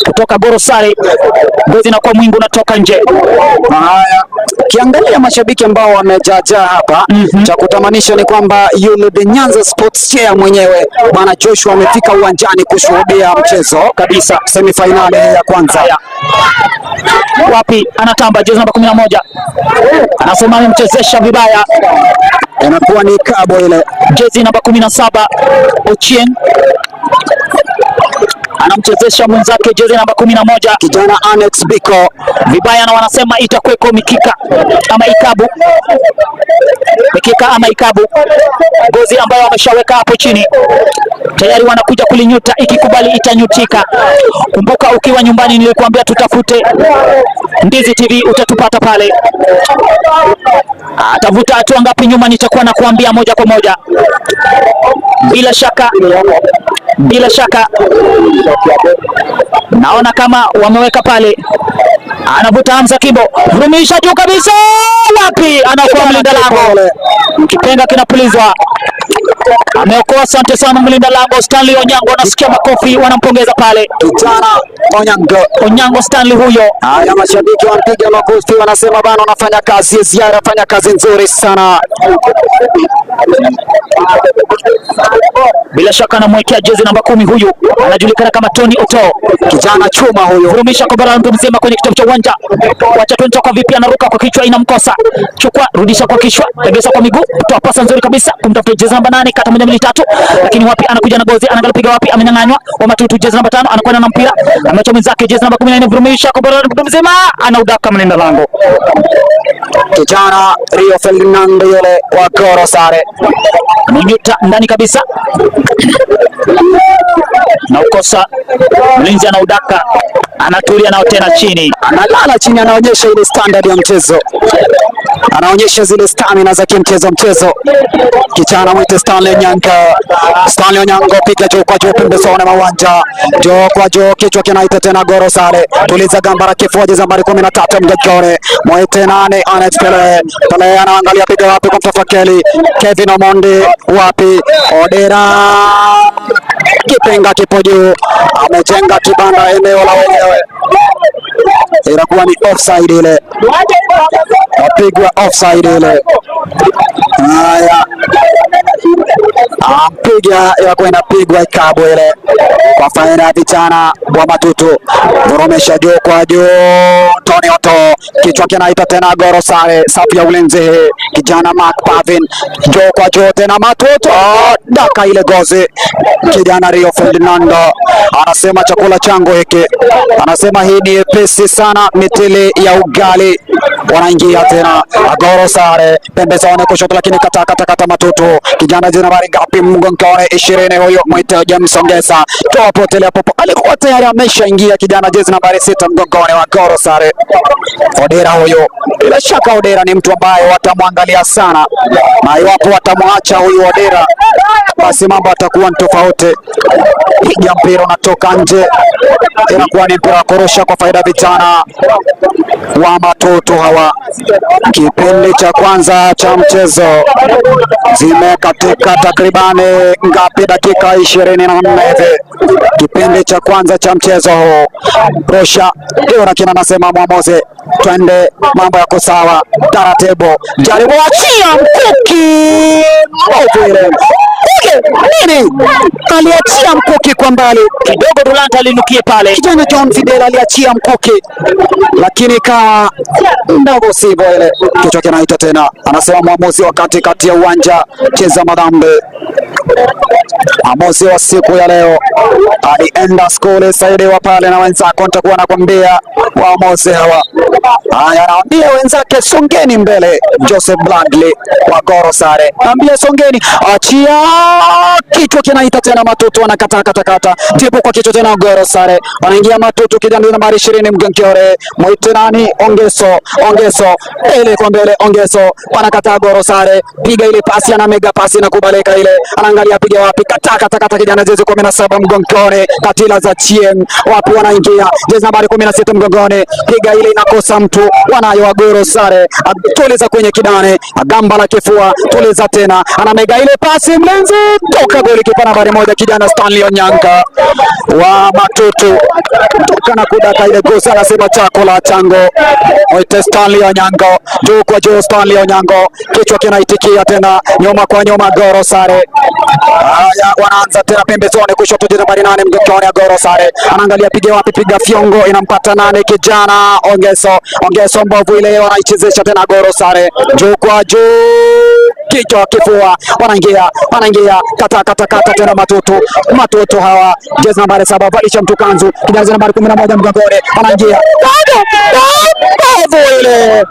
kutoka Goro Sare. Gozi na kwa mwingu unatoka nje. Haya, kiangalia mashabiki ambao wamejaajaa hapa, cha kutamanisha ni kwamba yule The Nyanza Sports Chair mwenyewe Bwana Joshua amefika uwanjani kushuhudia mchezo kabisa, semifinali ya kwanza. Haya, wapi, anatamba jezi namba 11 anasema amemchezesha vibaya, Inakuwa ni kabo ile. Jezi namba 17 Ochieng anamchezesha mwenzake jezi namba 11 kijana Annex Biko vibaya, na wanasema itakuweko mikika ama ikabu, mikika ama ikabu, gozi ambayo wameshaweka hapo chini tayari, wanakuja kulinyuta, ikikubali itanyutika. Kumbuka ukiwa nyumbani, nilikuambia tutafute Ndizi TV, utatupata pale. Atavuta hatua ngapi nyuma, nitakuwa na kuambia moja kwa moja. Bila shaka, bila shaka naona kama wameweka pale, anavuta Hamza Kimbo, vurumisha juu kabisa, wapi, anakuwa mlinda lango, kipenga kinapulizwa, ameokoa. Asante sana mlinda lango Stanley Onyango, anasikia makofi, wanampongeza pale kijana Onyango, Onyango Stanley huyo. Haya, mashabiki wanampiga makofi, wanasema bana, wanafanya kazi ya ziada, fanya kazi nzuri sana. Bila shaka anamwekea jezi namba 10 huyu, anajulikana kama Tony Oto, kijana chuma huyu. Vurumisha kwa bara mtu mzima kwenye kitovu cha uwanja. Wacha Tony kwa vipi, anaruka kwa kichwa, inamkosa. Chukua, rudisha kwa kichwa, tegesa kwa miguu, toa pasa nzuri kabisa kumtafuta jezi namba 8, kata 1 2 3, lakini wapi, anakuja na gozi, anaangalia piga wapi, amenyang'anywa wa Matutu. Jezi namba 5 anakwenda na mpira, ameacha mwenzake jezi namba 14, vurumisha kwa bara mtu mzima, anaudaka mlinda lango kijana Rio Ferdinand yule wa Goro Sare, amenyuta ndani kabisa na ukosa mlinzi, anaudaka, anatulia nao tena chini, analala chini, anaonyesha ile standard ya mchezo, anaonyesha zile stamina za kimchezo mchezo. Kijana mwite Stanley Onyango, Stanley Onyango, piga juu kwa juu, pembezoni mwa uwanja, juu kwa juu, kichwa kinaita tena Goro Sare, tuliza gamba la kifua, jezi nambari 13 mgongoni, mwite nane Anet Pele, Pele anaangalia, piga wapi kwa mtoto Kelly, Kevin Omondi wapi, Odera, kipenga kipo juu, amejenga kibanda eneo la wenyewe, inakuwa ni offside ile, wapigwa offside ile. Haya, ampiga inakuwa inapigwa ikabu ile kwa faida ya vijana wa Matutu. Voromesha juu kwa juu, Tony Oto kichwa kinaita tena Goro Sare, safu ya ulinzi kijana Mark Pavin, juu kwa juu tena Matutu, daka ile gozi. Kijana Rio Ferdinando anasema chakula changu hiki, anasema hii ni pesi sana, mitili ya ugali. Wanaingia tena Goro Sare pembezoni kushoto, lakini kata kata kata Matutu, kijana jina nambari Ngapi mgongoni? 20 huyo mwite James Ongesa, toa potelea popo, alikuwa tayari ameshaingia kijana jezi nambari 6 mgongoni wa Goro Sare. Odera huyo, bila shaka Odera ni mtu ambaye watamwangalia sana, na iwapo watamwacha huyu Odera basi mambo atakuwa ni tofauti. Piga mpira unatoka nje, inakuwa ni mpira wa kurusha kwa faida vijana wa Matutu hawa. Kipindi cha kwanza cha mchezo zimekatika takribani ngapi? Dakika 24 hivi, kipindi cha kwanza cha mchezo huu. Rusha ndio, lakini anasema mwamuzi, twende, mambo yako sawa, taratibu, jaribu, achia mkuki mbovu ile nini, aliachia mkuki kwa mbali kidogo, Dulanta alinukie pale. Kijana John Fidel aliachia mkuki, lakini ikawa ndogo sivyo ile. Kichwa kinaita tena, anasema mwamuzi wa katikati ya uwanja, cheza madhambi. Mwamuzi wa siku ya leo alienda skuli saidiwa pale na wenzako, nitakuwa nakwambia waamuzi hawa. Haya, anaambia wenzake songeni mbele. Joseph Bradley wa Goro Sare ambia songeni, achia kichwa kinaita tena, Matutu anakataa katakata, jibu kwa kichwa tena, Goro Sare wanaingia Matutu, kijana nambari 20 Mgenkiore, mwite nani? Ongeso, Ongeso mbele kwa mbele, Ongeso wanakataa Goro Sare, piga ile pasi, ana mega pasi na kubaleka ile, anaangalia piga wapi, kata kata kata, kijana jezi 17 mgongoni, katila za Chieng wapi, wanaingia jezi nambari 16 mgongoni, piga ile inakosa mtu, wanayo Agoro Sare, tuliza kwenye kidane, agamba la kifua, tuliza tena, anamega ile pasi, mlinzi toka goli, kipa nambari 1 kijana Stanley Onyanga wa Matutu toka na kudaka ile gosa, anasema chako la chango, mwite Stanley Onyango, juu kwa juu, Stanley Onyango, kichwa kinaitikia tena, nyuma kwa nyuma, Goro Sare. Haya, wanaanza tena pembezoni kushoto, jezi nambari 8 mgongoni Agoro Sare, anaangalia piga wapi, piga fyongo, inampata nane kijana Ongeso, Ongeso mbovu ile, wanaichezesha tena Goro Sare, juu kwa juu, kichwa kifua, wanaingia wanaingia, kata kata kata tena Matutu, Matutu hawa, jezi nambari 7 valisha mtu kanzu, kijana nambari 11 mgongoni, wanaingia mbovu ile,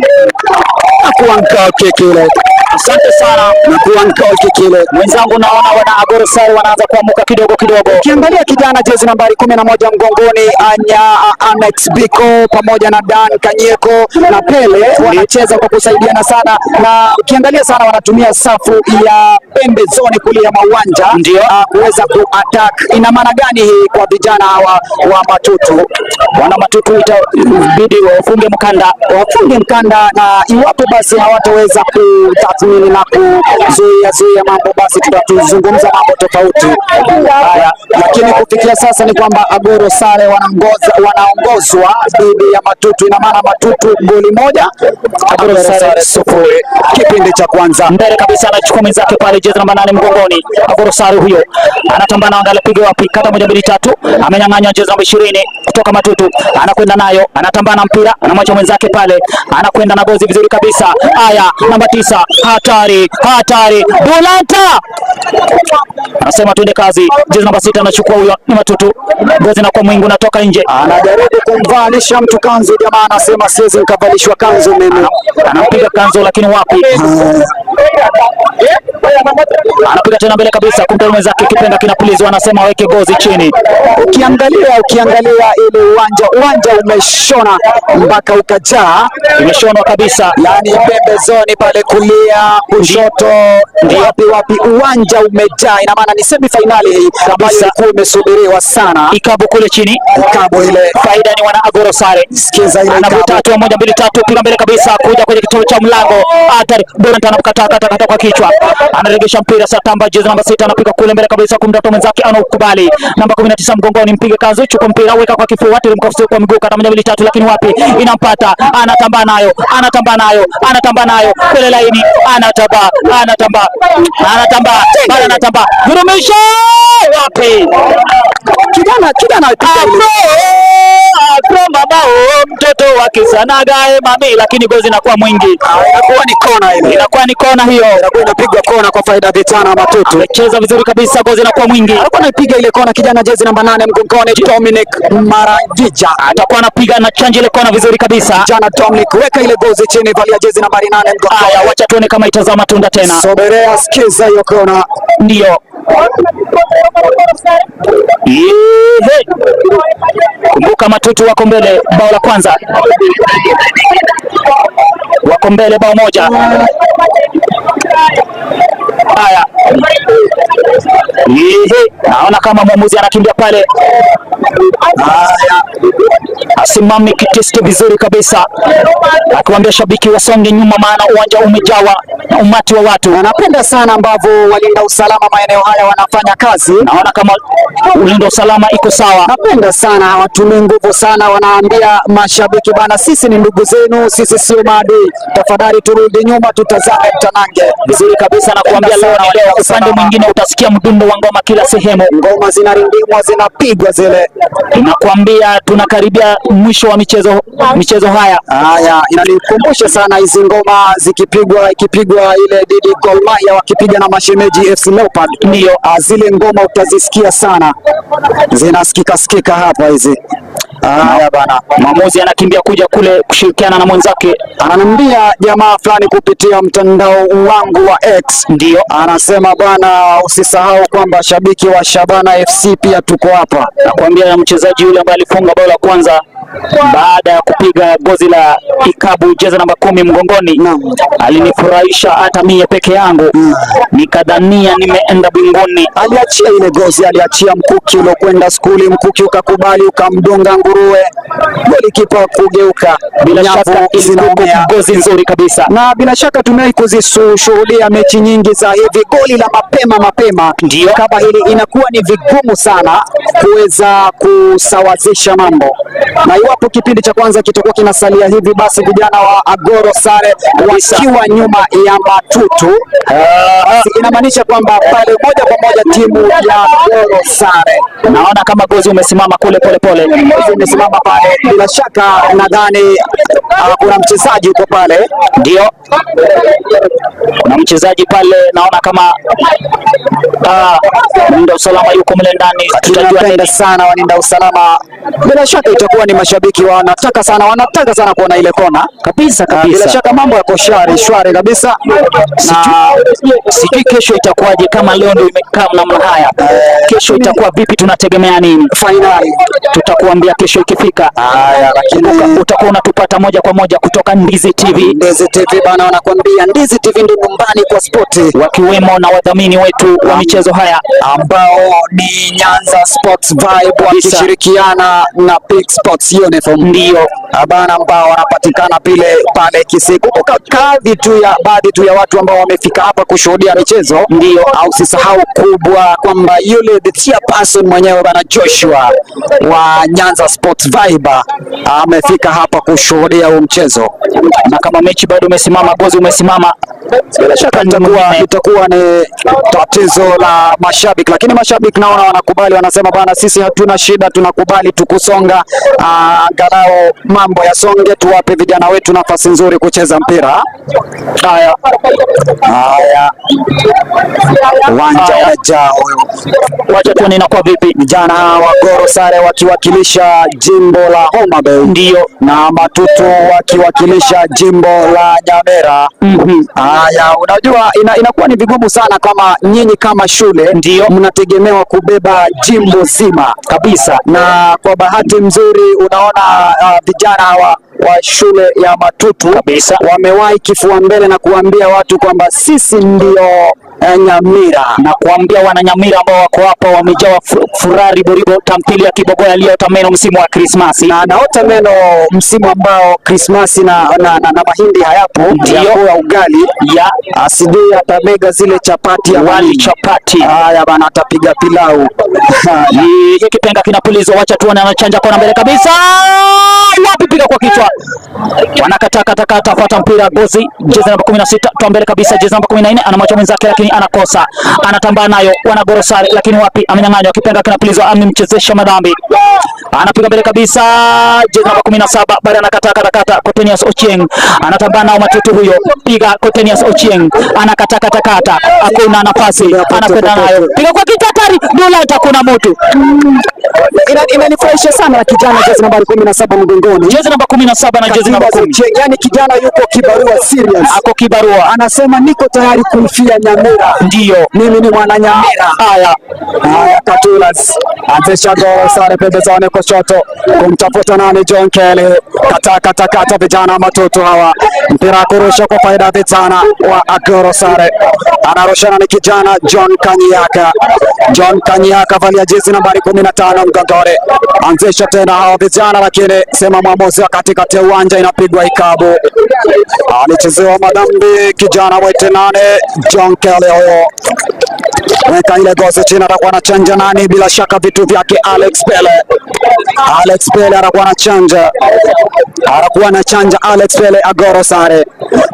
nakuwa kile. Asante sana Nakuwa kile mwenzangu, naona wana Agoro Sare wanaanza kuamuka kidogo kidogo. Ukiangalia kijana jezi nambari 11 mgongoni Anya Anex Biko pamoja na Dan Kanyeko na Pele wanacheza kwa kusaidiana sana, na ukiangalia sana wanatumia safu ya pembezoni kulia mwa uwanja Ndio. kuweza ku-attack. Ina maana gani hii kwa vijana hawa wa Matutu? Wana Matutu itabidi wafunge mkanda, Wafunge mkanda, na iwapo basi hawataweza kutathmini na kuzuia zuia mambo, basi tutatuzungumza mambo tofauti. Haya, lakini kufikia sasa ni kwamba Agoro Sare wanaongozwa dhidi ya Matutu. Ina maana Matutu goli 1, Agoro Sare 0, kipindi cha kwanza. mbele kabisa anachukua mwenzake pale, jezi namba 8 mgongoni. Agoro Sare huyo anatambana, angalia piga wapi, kata 1 2 3, amenyang'anywa jezi namba 20 kutoka Matutu, anakwenda nayo, anatambana mpira, anamwacha mwenzake pale, anakwenda na gozi vizuri kabisa. Haya, namba 9, hatari hatari, Bulanta anasema twende kazi. Jezi namba 6 anachukua huyo, ni Matutu, gozi na kwa mwingu natoka nje, Anajaribu kumvalisha mtu kanzu, jamaa anasema siwezi nikavalishwa kanzu mimi. anampiga kanzu, lakini wapi, anapiga tena mbele kabisa kumtoa mwenzake, kipenga kinapulizwa, anasema aweke gozi chini. Ukiangalia ile uwanja umeshona mpaka ukajaa, Imeshonwa kabisa, yani pembezoni pale kulia, kushoto, wapi wapi, uwanja umejaa. Ina maana ni semi finali hii ambayo ilikuwa imesubiriwa sana. ikabu kule chini, Ikabu ile, faida ni wana Agoro Sare. sikiza ile Anavuta ikabu. hatua 1 2 3, piga mbele kabisa, kuja kwenye kituo cha mlango, hatari. Dorant anamkataa kata kata kwa kichwa, anaregesha mpira Satamba, jezi namba 6 anapiga kule mbele kabisa kumtafuta mwenzake, anaukubali. Namba 19 mgongoni, mpige kanzu, chukua mpira, weka kwa kifua, teremka kwa miguu, kata 1 2 3, lakini wapi, inampata, anatamba nayo, anatamba nayo, anatamba nayo kule laini, anatamba, anatamba, anatamba, bado anatamba, gurumisha wapi? Kijana kijana Afro, afro mama oh, Mtoto wa Kisanaga mami, lakini gozi inakuwa mwingi. Inakuwa ni kona ile. Inakuwa ni kona hiyo. Inakuwa inapigwa kona kwa faida ya vijana wa Matutu. Amecheza vizuri kabisa, gozi inakuwa mwingi. Alikuwa anaipiga ile kona kijana jezi namba 8 mgongoni Dominic Marangija. Atakuwa anapiga na chanja ile kona vizuri kabisa. Kijana Dominic, weka ile gozi chini, valia jezi nambari 8 mgongoni. Haya, wacha tuone kama itazaa matunda tena. Soberea, sikiza hiyo kona. Ndio. Yehe. Kumbuka Matutu wako mbele bao la kwanza, wako mbele bao moja. Haya, yehe, naona kama mwamuzi anakimbia pale. Haya, asimame kitisto vizuri kabisa, akiwaambia shabiki wasonge nyuma, maana uwanja umejawa na umati wa watu. Na napenda sana ambavyo walinda usalama maeneo haya wanafanya kazi. Naona kama ulinda usalama iko sawa. Napenda sana, hawatumii nguvu sana, wanaambia mashabiki bana, sisi ni ndugu zenu, sisi sio maadui, tafadhali turudi nyuma, tutazame mtanange. Vizuri kabisa na kuambia leo ni leo. Upande mwingine utasikia mdundo wa ngoma kila sehemu. Ngoma zinarindimwa, zinapigwa zile. Tunakuambia tunakaribia mwisho wa michezo haya. Haya, inanikumbusha sana hizi ngoma zikipigwa, ikipigwa ile dhidi Gor Mahia wakipiga na mashemeji FC Leopard, Ndio. Zile ngoma utazisikia sana, zinasikika sikika hapa hizi. Haya bana, Mwamuzi anakimbia kuja kule kushirikiana na mwenzake. ananiambia jamaa fulani kupitia mtandao wangu wa X, Ndio. anasema bana, usisahau kwamba shabiki wa Shabana FC pia tuko hapa. Nakuambia mchezaji yule ambaye alifunga bao la kwanza baada ya kupiga gozi la ikabu jezi namba 10 mgongoni, Naam. alinifurahisha hata mie peke yangu, nikadhania nimeenda binguni. Aliachia ile gozi, aliachia mkuki uliokwenda skuli, mkuki ukakubali ukamdunga nguruwe, golikipa kugeuka. Bila Nyavu shaka ilikuwa zinaumia. gozi nzuri kabisa. Na bila shaka tumewahi kuzishuhudia mechi nyingi za hivi goli la mapema mapema, Ndio. kama hili inakuwa ni vigumu sana kuweza kusawazisha mambo, na iwapo kipindi cha kwanza kitakuwa kinasalia hivi, basi vijana wa Agoro Sare wakiwa nyuma ya Matutu, basi inamaanisha kwamba pale moja kwa moja timu ya Agoro Sare Naona kama gozi umesimama kule pole pole. gozi imesimama pale. Bila shaka nadhani kuna mchezaji yuko pale. Ndio, kuna mchezaji pale, naona kama mlinda usalama yuko mle ndani. Tutajua Tunapenda nini. sana walinda usalama, bila shaka itakuwa ni mashabiki wanataka sana kuona ile kona kabisa Bila kabisa. shaka mambo yako shwari shwari kabisa, na Sijui kesho itakuwaje, kama leo ndio imekaa namna haya, kesho itakuwa vipi? Tunategemea nini? Finali Tutakuambia kesho ikifika. Haya, lakini Utakuwa unatupata moja kwa moja kutoka Ndizi TV, Ndizi TV bana, wanakuambia Ndizi TV ndio nyumbani kwa spoti, wakiwemo na wadhamini wetu wa michezo haya ambao ni Nyanza Sports Vibe wakishirikiana na Big Sports Uniform, Ndio. Bana, ambao wanapatikana pile pale Kisii. Kumbuka kadhi tu ya baadhi tu ya watu ambao wamefika hapa kushuhudia michezo, Ndio. au usisahau kubwa kwamba yule the chairperson mwenyewe bana Joshua wa Nyanza Sports Vibe amefika hapa kushuhudia huu mchezo. Na kama mechi bado umesimama, gozi umesimama, Bila shaka itakuwa ni tatizo la mashabiki, lakini mashabiki naona wanakubali, wanasema bana, sisi hatuna shida, tunakubali tukusonga, angalau mambo yasonge, tuwape vijana wetu nafasi nzuri kucheza mpira. Haya, Haya, uwanja umejaa huyu. wacha tuone inakuwa vipi. Vijana wa Goro Sare wakiwakilisha jimbo la Homa Bay, Ndio. na Matutu wakiwakilisha jimbo la Nyamira. Haya, unajua inakuwa ni vigumu sana kama nyinyi kama shule Ndio. mnategemewa kubeba jimbo zima Kabisa. na kwa bahati mzuri unaona vijana wa shule ya Matutu Kabisa. wamewahi kifua mbele na kuambia watu kwamba sisi ndio Nyamira. Na kuambia wananyamira ambao wako hapa wamejawa furaha riboribo, tamthilia ya Kibogoya aliyeota meno msimu wa Krismasi. Na anaota meno msimu ambao Krismasi na mahindi hayapo, Ndio. ya kula ugali Ya asijui atamega zile chapati ya wali chapati. Haya bana, atapiga pilau. Hiki kipenga kinapulizwa, wacha tuone, anachanja kona mbele kabisa. Wapi, piga kwa kichwa, wanakataa kata kata, fuata mpira gozi, jezi namba 16 toa mbele kabisa, jezi namba 14 anamwacha mwenzake, lakini anakosa, anatambaa nayo wanagoro sare, lakini wapi, amenyang'anywa. Kipenga kinapulizwa, amemchezesha madhambi, anapiga mbele kabisa, jezi namba 17 bado anakataa katakata. Cotenius Ochieng anatambaa nao Matutu huyo, piga Cotenius Ochieng anakataa katakata, hakuna nafasi, anakwenda nayo, piga kwa kitatari Dulat, hakuna mtu. Inanifurahisha sana na kijana jezi nambari 17 mgongoni. Jezi namba 17 na jezi namba 10. Yani kijana yuko kibarua serious. Ako kibarua. Anasema niko tayari kumfia Nyamira. Ndiyo. Mimi ni mwana Nyamira. Haya. Haya, Katulas anzisha goro sare pembezoni kushoto kumtafuta nani? John Kelly kata kata kata, vijana Matutu hawa, mpira kurusha kwa faida ya vijana wa Agoro Sare. Anarushana ni kijana John Kanyiaka. John Kanyiaka valia jezi nambari 15 mgongoni, anzisha tena hawa vijana, lakini sema mwamuzi wa katikati ya uwanja, inapigwa ikabu. Alichezewa madhambi kijana wete nane John Kelly huyo weka ile gozi chini, atakuwa anachanja nani? Bila shaka vitu vyake Alex Pele. Alex Pele atakuwa anachanja, atakuwa anachanja Alex Pele. Agoro Sare,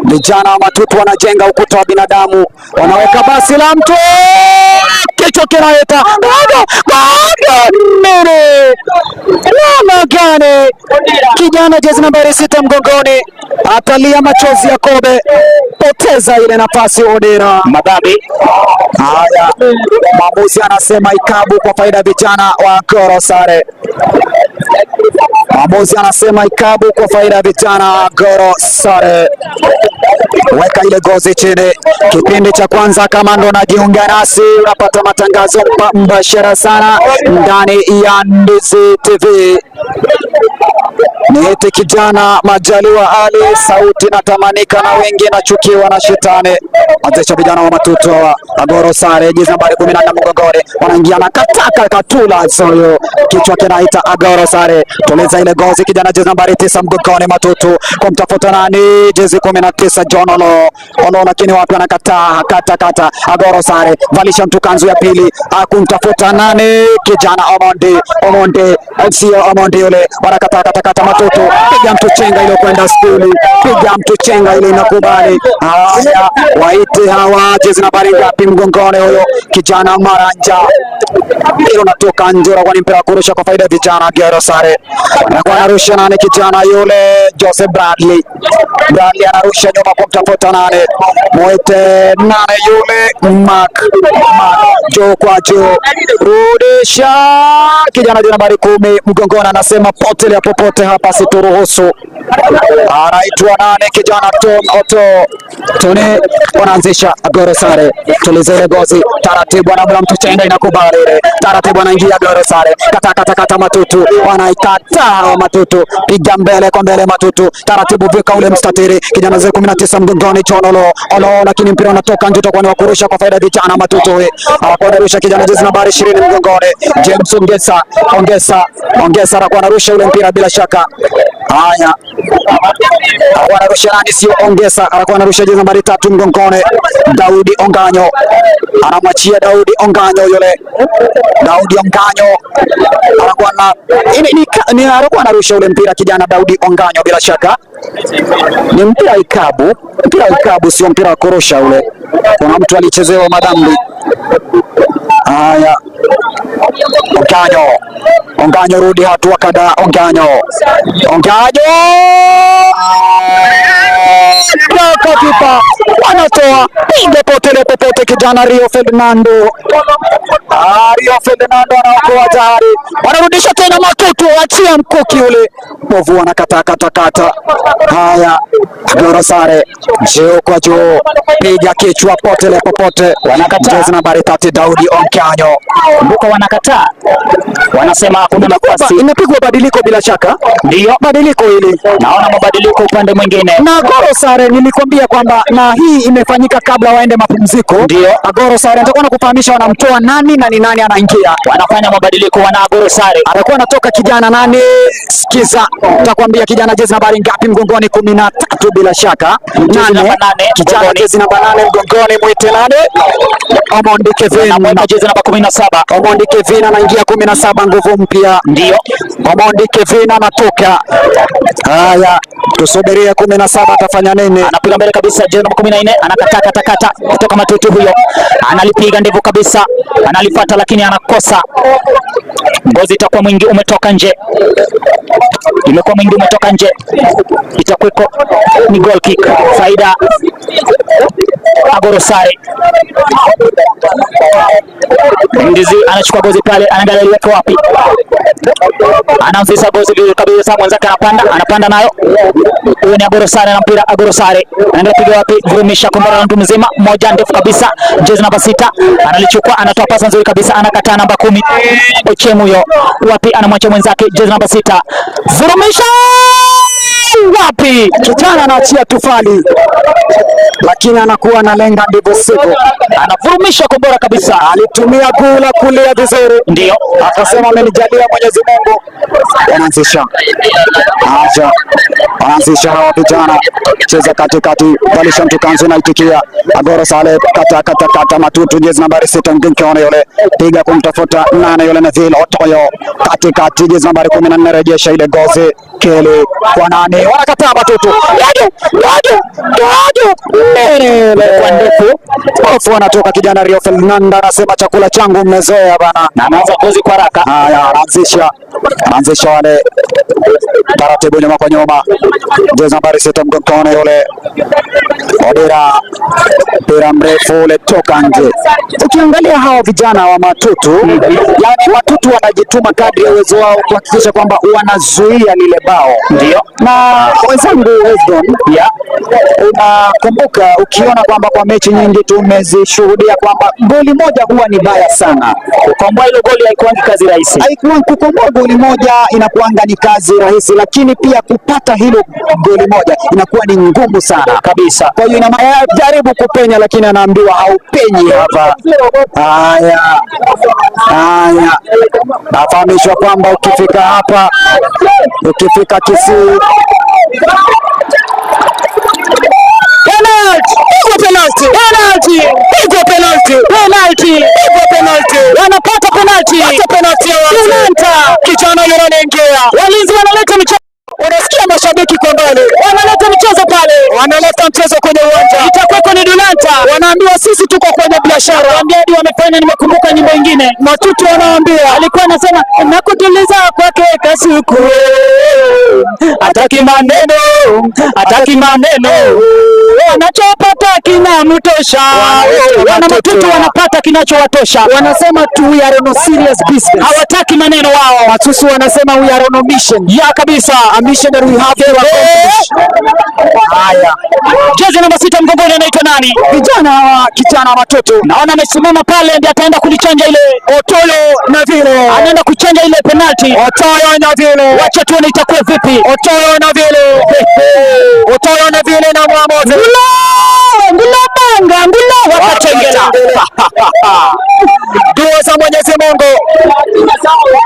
vijana wa Matutu wanajenga ukuta wa binadamu, wanaweka basi la mtu, kichwa kinaita bado bado nini namna gani? Kijana jezi nambari 6 mgongoni atalia machozi ya kobe, poteza ile nafasi Odera. Madhambi. Haya, mwamuzi anasema ikabu kwa faida ya vijana wa Agoro Sare. Mwamuzi anasema ikabu kwa faida ya vijana wa Agoro Sare. Weka ile gozi chini. Kipindi cha kwanza, kama ndo najiunga nasi, unapata matangazo mbashara sana ndani ya Ndizi TV. Niite kijana Majaliwa Ali, sauti natamanika na wengi, nachukiwa na shetani. Anzisha vijana wa Matutu hawa, Agoro Sare, jezi nambari 14 mgongoni, wanaingia na kataka katula soyo, kichwa kinaita Agoro Sare, tuliza ile gozi kijana, jezi nambari 9 mgongoni, Matutu kumtafuta nani, jezi 19 John Olo Olo, lakini wapi, anakataa kata kata. Agoro Sare valisha mtu kanzu ya pili, akumtafuta nani, kijana Omondi Omondi, sio Omondi yule, wanakataa kata kata Matutu, piga mtu chenga ile kwenda skuli, piga mtu chenga ile inakubali. Haya, waite hawa, jezi nambari ngapi mgongoni huyo kijana Maranja, mpira unatoka nje, unakuwa ni mpira wa kurusha kwa faida ya vijana Agoro Sare. Anakuwa anarusha nani kijana yule Joseph Bradley. Bradley anarusha nyuma kumtafuta nane, mwite nane yule Mark Mark, juu kwa juu, rudisha kijana jezi nambari 10 mgongoni, anasema potelea popote hapa situruhusu. Anaitwa nane kijana Tom Otto Tony, wanaanzisha Agoro Sare, tuliza ile gozi taratibu, anamla mtu chenga, inakubali ile taratibu, anaingia Agoro Sare, kata kata kata, Matutu wanaikataa Matutu, piga mbele kwa mbele Matutu, taratibu, vuka ule mstatiri, kijana zee 19 mgongoni, John Olo Olo, lakini mpira unatoka nje, utakuwa ni wa kurusha kwa faida ya vijana Matutu. Anakuwa anarusha kijana jezi nambari 20 mgongoni, James Ongesa Ongesa Ongesa, anakuwa anarusha ule mpira bila shaka. Haya, anakuwa anarusha nani? Sio Ongesa, anakuwa anarusha jezi nambari 3 mgongoni, Daudi Onganyo, anamwachia Daudi Onganyo yule. Daudi Onganyo anakuwa na ni anakuwa anarusha ule mpira kijana Daudi Onganyo, bila shaka ni mpira ikabu, mpira ikabu, sio mpira wa kurusha ule. Kuna mtu alichezewa madhambi. Haya, Onganyo Onganyo, rudi hatua kadhaa. Onganyo Onganyo, toka kipa wanatoa, piga potele popote, kijana Rio Ferdinando. Rio Ferdinando anaokoa tayari, wanarudisha tena Matutu, achia mkuki ule bovu, wanakata kata kata. Haya, Agoro Sare juu kwa juu, piga kichwa potele popote, Wanakataa. Jezi nambari 3 Daudi Onkanyo. Kumbuka wanakataa, wanasema hakuna nafasi. Imepigwa badiliko bila shaka, Ndiyo, badiliko hili naona mabadiliko upande mwingine. na Agoro Sare nilikwambia kwamba na hii imefanyika kabla waende mapumziko. Ndio. Agoro Sare nitakuwa nakufahamisha wanamtoa nani na Tunaona ni nani anaingia. Wanafanya mabadiliko, wana Agoro Sare. Atakuwa anatoka kijana nani? Sikiza, takwambia kijana jezi nambari ngapi mgongoni? 13 bila shaka. Jezi 8 namba 8 kijana mgongoni. Jezi namba 8 mgongoni, mwite nane? Omondi Kevin. Anamweka jezi namba 17. Omondi Kevin anaingia 17, nguvu mpya. Ndio. Omondi Kevin anatoka. Haya, tusubirie 17 atafanya nini? Anapiga mbele kabisa, jezi namba 14 anakataa katakata kutoka Matutu huyo, analipiga ndevu kabisa, analifuata lakini anakosa. Ngozi itakuwa mwingi umetoka nje, imekuwa mwingi umetoka nje, itakuweko ni goal kick, faida Agoro Sare. Ndizi anachukua gozi pale, anaangalia aliweke wapi, anaanzisha gozi vizuri kabisa, mwenzake anapanda, anapanda nayo. Huyo ni Agoro Sare na mpira. Agoro Sare anaenda kupiga wapi? Vurumisha kombora na mtu mzima, moja ndefu kabisa, jezi namba 6 analichukua, anatoa pasa nzuri kabisa, anakataa namba 10 Ochemu huyo, wapi? Anamwacha mwenzake jezi namba 6, vurumisha wapi? Kijana anaachia tufali, lakini anakuwa analenga ndivyo sivyo. Anavurumisha kombora kabisa, Alitumia guu la kulia vizuri, ndio akasema amenijalia Mwenyezi Mungu. Wanaanzisha acha, wanaanzisha hawa vijana, cheza katikati, valisha mtu kanzu, naitikia Agoro Sale, kata kata kata, Matutu jezi nambari 6 mgongoni yule, piga kumtafuta 8 yule Neville Otoyo, katikati jezi nambari 14, rejesha ile gozi Kele kwa nane, wanakataa Matutu, Gaju Gaju Gaju nene kwa ndefu ofu, anatoka kijana Rio Ferdinand anasema chakula changu mmezoea bana. Na anaanza gozi kwa haraka. Haya, anaanzisha wale taratibu, nyuma kwa nyuma, jezi nambari 6 mgongoni yule Odera, mpira mrefu ule toka nje. Ukiangalia hawa vijana wa Matutu, yani Matutu wanajituma kadri ya uwezo wao kuhakikisha kwamba wanazuia lile bao. Ndio. Na wenzangu Wisdom, ya unakumbuka ukiona kwamba kwa mechi nyingi tumezishuhudia kwamba goli moja huwa ni baya sana. Kukomboa hilo goli haikuangi kazi rahisi. Haikuwa kukomboa goli moja inakuanga ni kazi rahisi, lakini pia kupata hilo goli moja inakuwa ni ngumu sana kabisa. Kwa hiyo ina maana jaribu kupenya, lakini anaambiwa haupenyi hapa. Haya haya, nafahamishwa kwamba ukifika hapa, ukifika Kisii Penalty! Pigwa penalty! Penalty! Pigwa penalty! Penalty! Pigwa penalty! Wanapata penalty! Pata penalty ya Talanta! Kijana yule anaingia, Walinzi wanaleta michezo. Unasikia mashabiki kwa mbali Wanaleta michezo pale. Wanaleta mchezo kwenye uwanja, Itakuwa ni Dulanta. Wanaambiwa sisi tuko kwenye biashara. Waambia hadi wamefanya, nimekumbuka nyimbo nyingine. Matutu wanaambia, Alikuwa anasema nakutuliza kwake kasuku. Hataki maneno, hataki maneno. Wanachopata kinamtosha. Wana Matutu wanapata kinachowatosha. Wanasema tu we are on a serious business. Hawataki maneno wao. Matusu wanasema we are on a mission. Ya kabisa. A mission that we have to accomplish. Haya, Jezi namba 6 mgongoni anaitwa nani? Vijana hawa, kijana Matutu Naona amesimama pale ndiye ataenda kulichanja ile Otoyo na vile anaenda kuchanja ile penalty. Otoyo na vile, Wacha tuone itakuwa vipi. Otoyo na vile, Otoyo na vile na mwamozi Ngula, ngula banga, ngula wakachengela. Dua za Mwenyezi Mungu.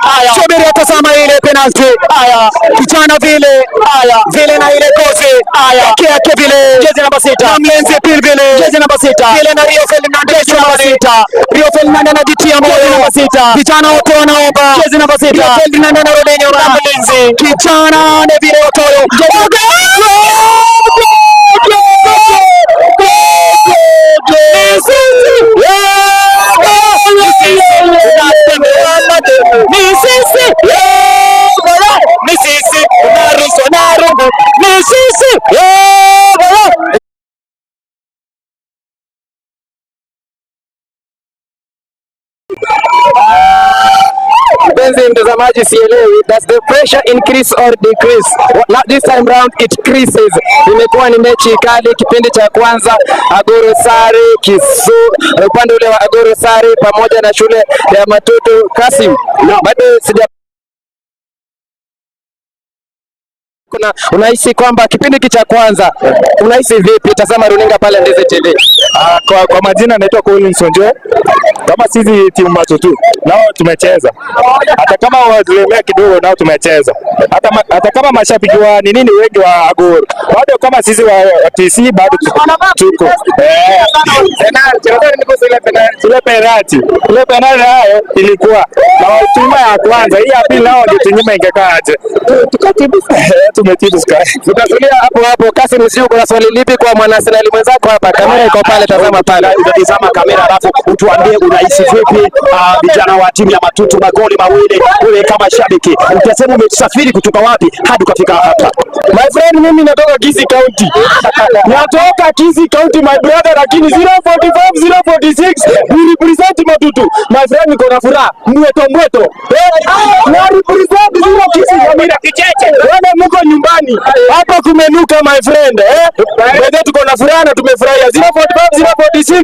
Haya, Subiri atazama ile penalty. Haya, Kijana vile, haya, vile na ile kozi. Haya. Peke yake vile. Jezi namba 6. Na mlinzi pili vile. Jezi namba 6. Vile na Rio Ferdinand Jezi namba 6. Rio Ferdinand anajitia moyo. Jezi namba 6. Vijana wote wanaomba. Jezi namba 6. Rio Ferdinand anarudi nyuma. Na mlinzi. Kijana ni vile Otoyo. Mpenzi mtazamaji, sielewi, does the pressure increase or decrease? Now, this time round it increases. Imekuwa ni mechi kali kipindi cha kwanza, Agoro Sare Kisu, upande ule wa Agoro Sare pamoja na shule ya Matutu Kasim. Bado sija Kuna unahisi kwamba kipindi hiki cha kwanza unahisi vipi? Tazama runinga pale Ndizi TV. Kwa majina naitwa Collins Onjo. Kama sisi timu Matutu nao tumecheza, hata kama watulemea kidogo, nao tumecheza. Hata kama mashabiki wa ni nini wengi wa Agoro bado, kama sisi wa TC bado tuko ile penalty nayo ilikuwa na watunyima ya kwanza, hii ya pili nao wangetunyima ingekaa aje? Tukatibu, tumetibu sky. Tutatulia hapo hapo. Kasim, sijui kuna swali lipi kwa mwana Arsenal mwenzako hapa? Kamera iko pale, tazama pale. Utazama kamera alafu utuambie unahisi vipi vijana wa timu ya Matutu magoli mawili, wewe kama shabiki utasema umesafiri kutoka wapi hadi ukafika hapa? My friend, mimi natoka Kisii County. Natoka Kisii County, my brother, lakini 045 046 we represent Matutu. My friend, niko na furaha. Mbweto mbweto. Eh, na represent zero Kisii Nyamira Kicheche. Wale mko nyumbani. Hapa kumenuka, my friend, eh? Wewe tuko na furaha na tumefurahia. 045 046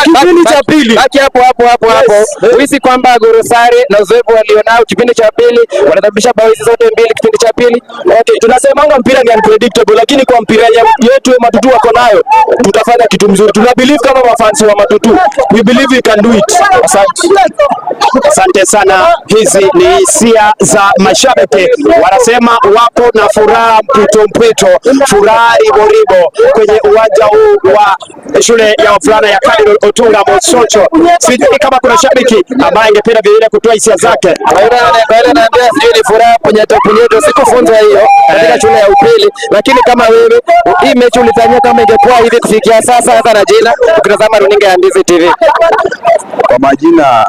kipindi cha pili. Baki hapo hapo hapo hapo. Uhisi kwamba Agoro Sare na uzoefu walionao kipindi cha pili wanasababisha bao hizi zote mbili kipindi cha pili? Okay, tunasemanga mpira ni unpredictable, lakini kwa mpira yetu Matutu wako nayo tutafanya kitu mzuri. Tuna believe kama mafans wa Matutu. We believe we can do it. Asante. Asante sana. Hizi ni hisia za mashabiki, wanasema wako na furaha mpwito mpwito, furaha riboribo kwenye uwanja huu wa shule ya wavulana ya Cardinal Otunga Mosocho. Sijui kama kuna shabiki ambaye angependa vile kutoa hisia zake. Kwa yule anaambia sijui ni furaha punyeto punyeto, sikufunzwa hiyo katika shule ya upili, lakini kama wewe hii mechi ulifanyia kama ingekuwa hivi kufikia sasa, hata na jina ukitazama runinga ya Ndizi TV. Kwa majina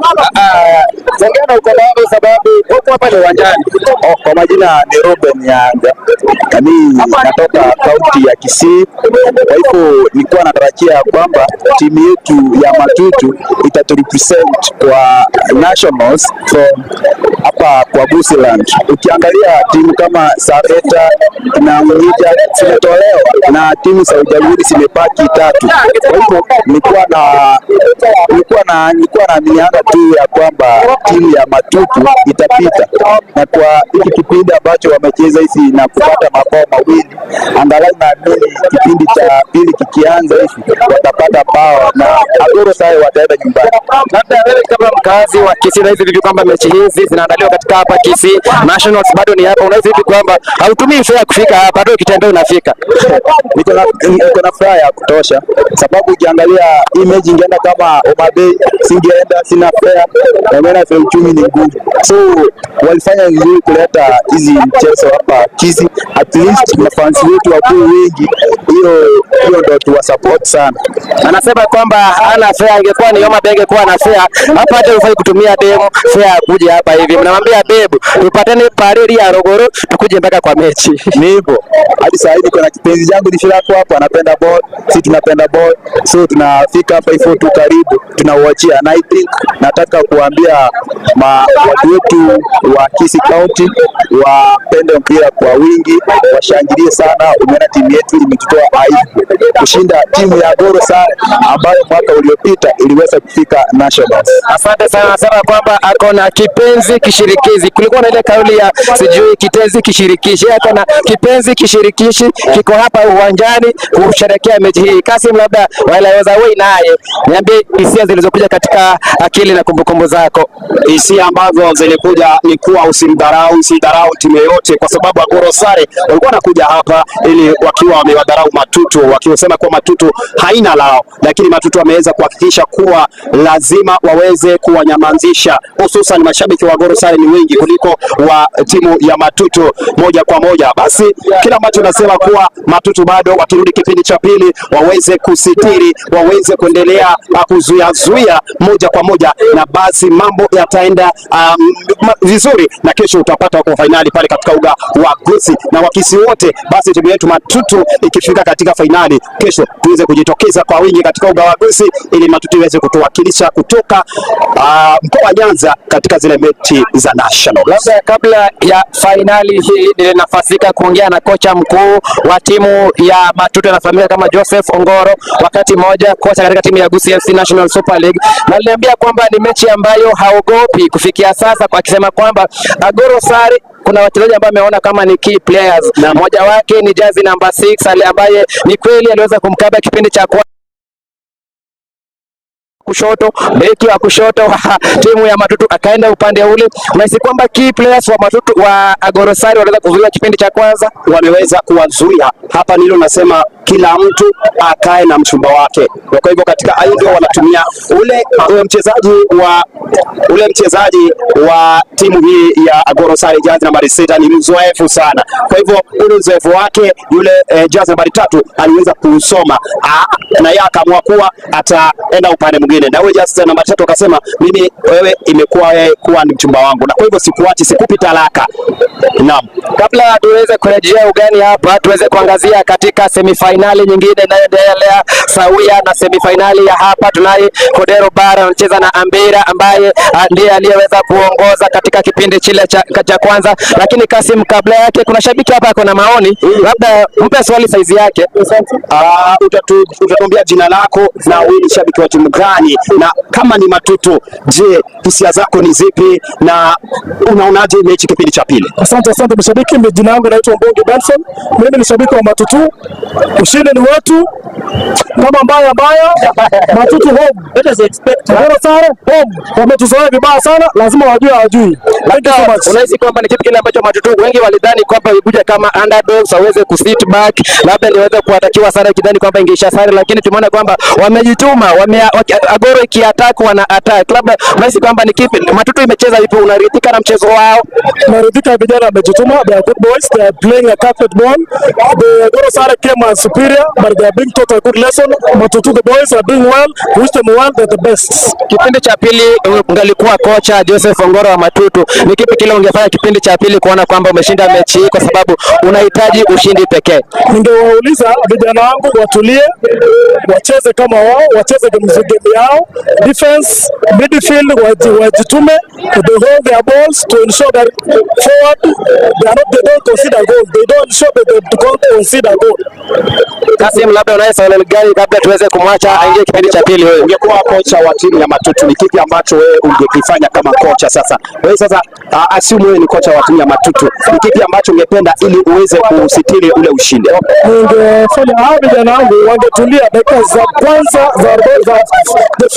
Ongea na uko nao sababu huko hapa ni uwanjani. Oh, kwa majina ni Ruben Nyanga na mimi natoka kaunti ya Kisii. Kwa hivyo nilikuwa natarajia kwamba timu yetu ya Matutu itaturepresent kwa nationals from hapa kwa Gusiland. Ukiangalia timu kama Sareta na Mwiga zimetolewa na timu za uchaguzi zimebaki tatu. Kwa hivyo nilikuwa na mianga tu ya kwamba timu ya Matutu itapita, na kwa hiki kipindi ambacho wamecheza hizi na kupata mabao mawili, angalau naamini kipindi cha pili kikianza hivi watapata bao na Agoro sasa wataenda nyumbani. Labda wewe kama mkazi wa Kisii unahisi vipi kwamba mechi hizi zinaandaliwa katika hapa Kisii Nationals bado ni hapa, unahisi vipi kwamba hautumii fare kufika hapa, bado ukitembea unafika? Niko na furaha ya kutosha, sababu ukiangalia hii mechi ingeenda kama Homa Bay, singeenda, sina fare, na maana fare uchumi ni ngumu, so walifanya vizuri kuleta hizi mchezo hapa Kisii, at least mafans wetu wakuwe wengi, hiyo hiyo ndo tuwa support sana. Anasema kwamba hana fare, ingekuwa ni Homa Bay ingekuwa na fare hapa, hata hufai kutumia demo fare ya kuja hapa hivi. Mnamwambia babe, tupatane pareli ya Rogoro tukuje mpaka kwa mechi. Ni hivyo hadi saa hii niko na kipenzi changu ni Shirako hapa, anapenda ball, si tunapenda ball, so tunafika hapa hivyo tu karibu tunauachia, na I think nataka kuambia watu wetu wa Kisii County wapende mpira kwa wingi, washangilie sana. Umeona timu yetu imetutoa aibu kushinda timu ya Goro Sare ambayo mwaka uliopita iliweza kufika nationals. Asante sana. Anasema kwamba ako na kipenzi kishirikizi. Kulikuwa na ile kauli ya sijui kitenzi kishirikishi, ako na kipenzi kishirikishi kiko hapa uwanjani kusherehekea mechi hii. Kasim, labda waeleweza wewe naye niambie hisia zilizokuja katika akili na kumbukumbu zako. Hisia ambazo zilikuja ni kuwa usimdharau, usidharau timu yoyote, kwa sababu Agoro Sare walikuwa wanakuja hapa ili wakiwa wamewadharau Matutu, wakisema kuwa Matutu haina lao, lakini Matutu wameweza kuhakikisha kuwa lazima waweze kuwanyamazisha, hususan mashabiki wa Agoro Sare ni wengi kuliko wa timu ya Matutu moja kwa moja. Basi kila ambacho nasema kuwa Matutu bado wakirudi kipindi cha pili waweze kusitiri, waweze kuendelea kuzuia moja kwa moja, na basi mambo yataenda vizuri, na kesho utapata wako fainali pale katika uga wa Gusii na Wakisii wote. Basi timu yetu Matutu ikifika katika fainali kesho, tuweze kujitokeza kwa wingi katika uga wa Gusii ili Matutu iweze kutuwakilisha kutoka mkoa wa Nyanza katika zile mechi za national. Labda kabla ya fainali hii nilinafasika kuongea na kocha mkuu wa timu ya Matutu anafahamika kama Joseph Ongoro, wakati mmoja kocha katika timu ya Gusii FC National Super League, na aliniambia kwamba ni mechi ambayo haogopi kufikia sasa, kwa akisema kwamba Agoro Sare kwa Kuna wachezaji ambao ameona kama ni key players. Mmoja wake ni jazi namba 6 ambaye ni kweli aliweza kumkaba kipindi cha kushoto, beki wa kushoto wa timu ya Matutu akaenda upande ule. Unahisi kwamba key players wa Matutu wa Agoro Sare waliweza kuzuia kipindi cha kwanza? Wameweza kuwazuia hapa, nilo nasema kila mtu akae na mchumba wake. Kwa hivyo katika hayo ndio wanatumia ule mchezaji wa timu hii ya Agoro Sare, jazi nambari 6 ni mzoefu sana. Kwa hivyo ule uzoefu wake yule jazi nambari 3 aliweza kusoma na yeye akaamua kuwa ataenda upande mwingine, na ule jazi nambari 3 akasema, mimi wewe imekuwa wewe kuwa ni mchumba wangu, na kwa hivyo sikuachi, sikupi talaka. Naam. Kabla tuweze kurejea ugani hapa, tuweze kuangazia katika semifinali nyingine inayoendelea sawia na semifinali ya hapa. Tunaye Kodero Bara anacheza na Ambira ambaye ndiye aliyeweza kuongoza katika kipindi chile cha kwanza, lakini Kasim, kabla yake kuna shabiki hapa ako na maoni, labda mpe swali saizi yake. Utatuambia jina lako na wewe ni shabiki wa timu gani, na kama ni Matutu, je, hisia zako ni zipi na unaonaje mechi kipindi cha pili? Asante, asante mshabiki. Jina langu naitwa Mbongi Benson. Mimi ni shabiki wa Matutu. Ushindi ni wetu, kama mbaya mbaya, Matutu home. Agoro Sare home. Wametuzoea vibaya sana, lazima wajue hawajui. Thank you so much. Unahisi kwamba ni kitu kile ambacho Matutu wengi walidhani kwamba ikuja kama underdogs waweze kusit back, labda niweze kuatakiwa sana kidhani kwamba ingeisha sare, lakini tumeona kwamba wamejituma, Agoro ikiattack wana attack. Labda unahisi kwamba ni kipi Matutu imecheza vipi? Unaridhika na mchezo wao? Naridhika, vijana wamejituma, they are good boys, they are playing a carpet ball. The Agoro Sare came as superior, but they are being taught a good lesson. Matutu, the boys are doing well. Wish them well, they're the best. Kipindi cha pili ungalikuwa kocha Joseph Ongoro wa Matutu, ni kipi kile ungefanya kipindi cha pili kuona kwamba umeshinda mechi hii, kwa sababu unahitaji ushindi pekee? Ningewauliza vijana wangu watulie, wacheze kama wao, wacheze game yao, defense, midfield wajitume, they hold their balls to ensure that forward they are not, they don't concede a goal, they don't ensure that they don't concede a goal. Kasim, labda unaye swali gani kabla tuweze kumwacha aingie kipindi cha pili huyu? Ungekuwa kocha wa timu ya Matutu, ni kipi ambacho wewe ungekifanya kama kocha sasa? Wewe sasa assume wewe ni kocha wa timu ya Matutu, ni kipi ambacho ungependa ili uweze kusitiri ule ushindi? Ningefanya hao vijana wangu wangetulia dakika za kwanza za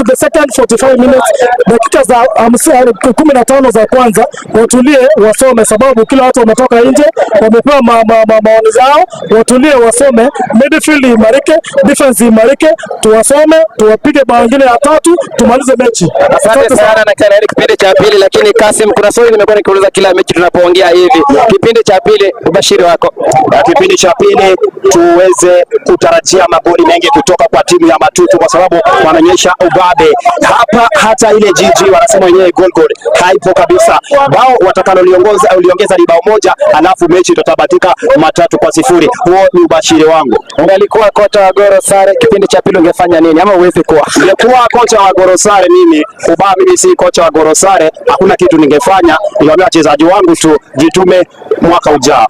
the second 45 minutes, dakika za 15 za kwanza watulie, wasome, sababu kila watu wametoka nje, wamepewa maoni zao, watulie, wasome, midfield imarike, defense imarike, tuwasome, tuwapige bao ingine ya tatu, tumalize mechi. Asante sana na kila heri kipindi cha pili. Lakini Kasim, kuna swali nimekuwa nikiuliza kila mechi tunapoongea hivi, kipindi cha pili, ubashiri wako? Na kipindi cha pili tuweze kutarajia magoli mengi kutoka kwa timu ya Matutu kwa sababu wanaonyesha ubabe hapa. Hata ile GG wanasema wenyewe goal goal haipo kabisa. Bao watakaloliongoza au liongeza ni bao moja, alafu mechi itatamatika 3-0. Huo ni ubashiri wangu. Ungalikuwa kocha wa Goro Sare kipindi cha pili ungefanya nini, ama uwezi kuwa? Ningekuwa kocha wa Goro Sare mimi, ubaa mimi si kocha wa Goro Sare, hakuna kitu ningefanya. Ningewaambia wachezaji wangu tu jitume mwaka ujao.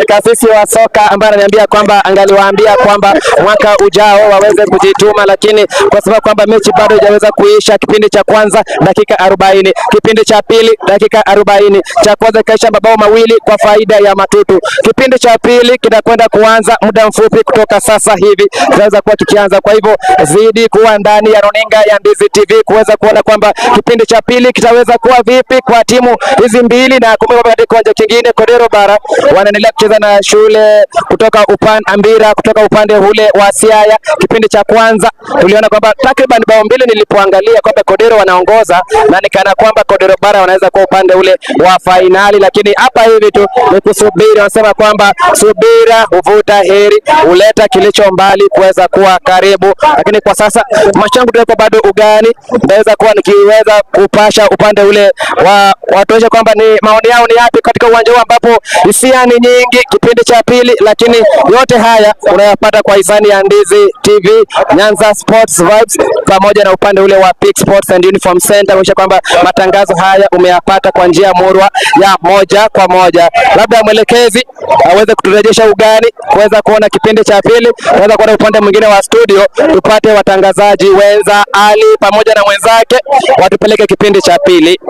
Kasisi wa soka ambaye ananiambia kwamba angaliwaambia kwamba mwaka ujao waweze kujituma, lakini kwa sababu kwamba mechi bado haijaweza kuisha. Kipindi cha kwanza dakika 40, kipindi cha pili dakika 40, cha kwanza ikaisha mabao 2 kwa faida ya Matutu. Kipindi cha pili kinakwenda kuanza muda mfupi kutoka sasa hivi, kinaweza kuwa kikianza. Kwa hivyo zidi kuwa ndani ya runinga ya Ndizi TV kuweza kuona kwamba kipindi cha pili kitaweza kuwa vipi kwa timu hizi mbili, na kumbuka katika kiwanja kingine Kodero Bara wanaendelea kucheza na shule kutoka upande Ambira kutoka upande ule wa Siaya. Kipindi cha kwanza tuliona kwamba takriban bao 2 nilipoangalia kwamba Kodero wanaongoza na nikana kwamba Kodero Bara wanaweza kuwa upande ule wa fainali, lakini hapa hivi tu ni kusubiri. Wanasema kwamba subira huvuta heri, huleta kilicho mbali kuweza kuwa karibu, lakini kwa sasa macho yangu tuko bado ugani, ndaweza kuwa nikiweza kupasha upande ule wa watuonyesha kwamba ni maoni yao ni yapi katika uwanja huu ambapo hisia ni nyingi, kipindi cha pili, lakini yote haya unayapata kwa hisani ya Ndizi TV Nyanza. Sports Vibes pamoja na upande ule wa Peak Sports and Uniform Center, kuhakikisha kwamba matangazo haya umeyapata kwa njia murwa ya moja kwa moja. Labda mwelekezi aweze kuturejesha ugani kuweza kuona kipindi cha pili, kuweza kuona upande mwingine wa studio, tupate watangazaji wenza Ali pamoja na mwenzake watupeleke kipindi cha pili.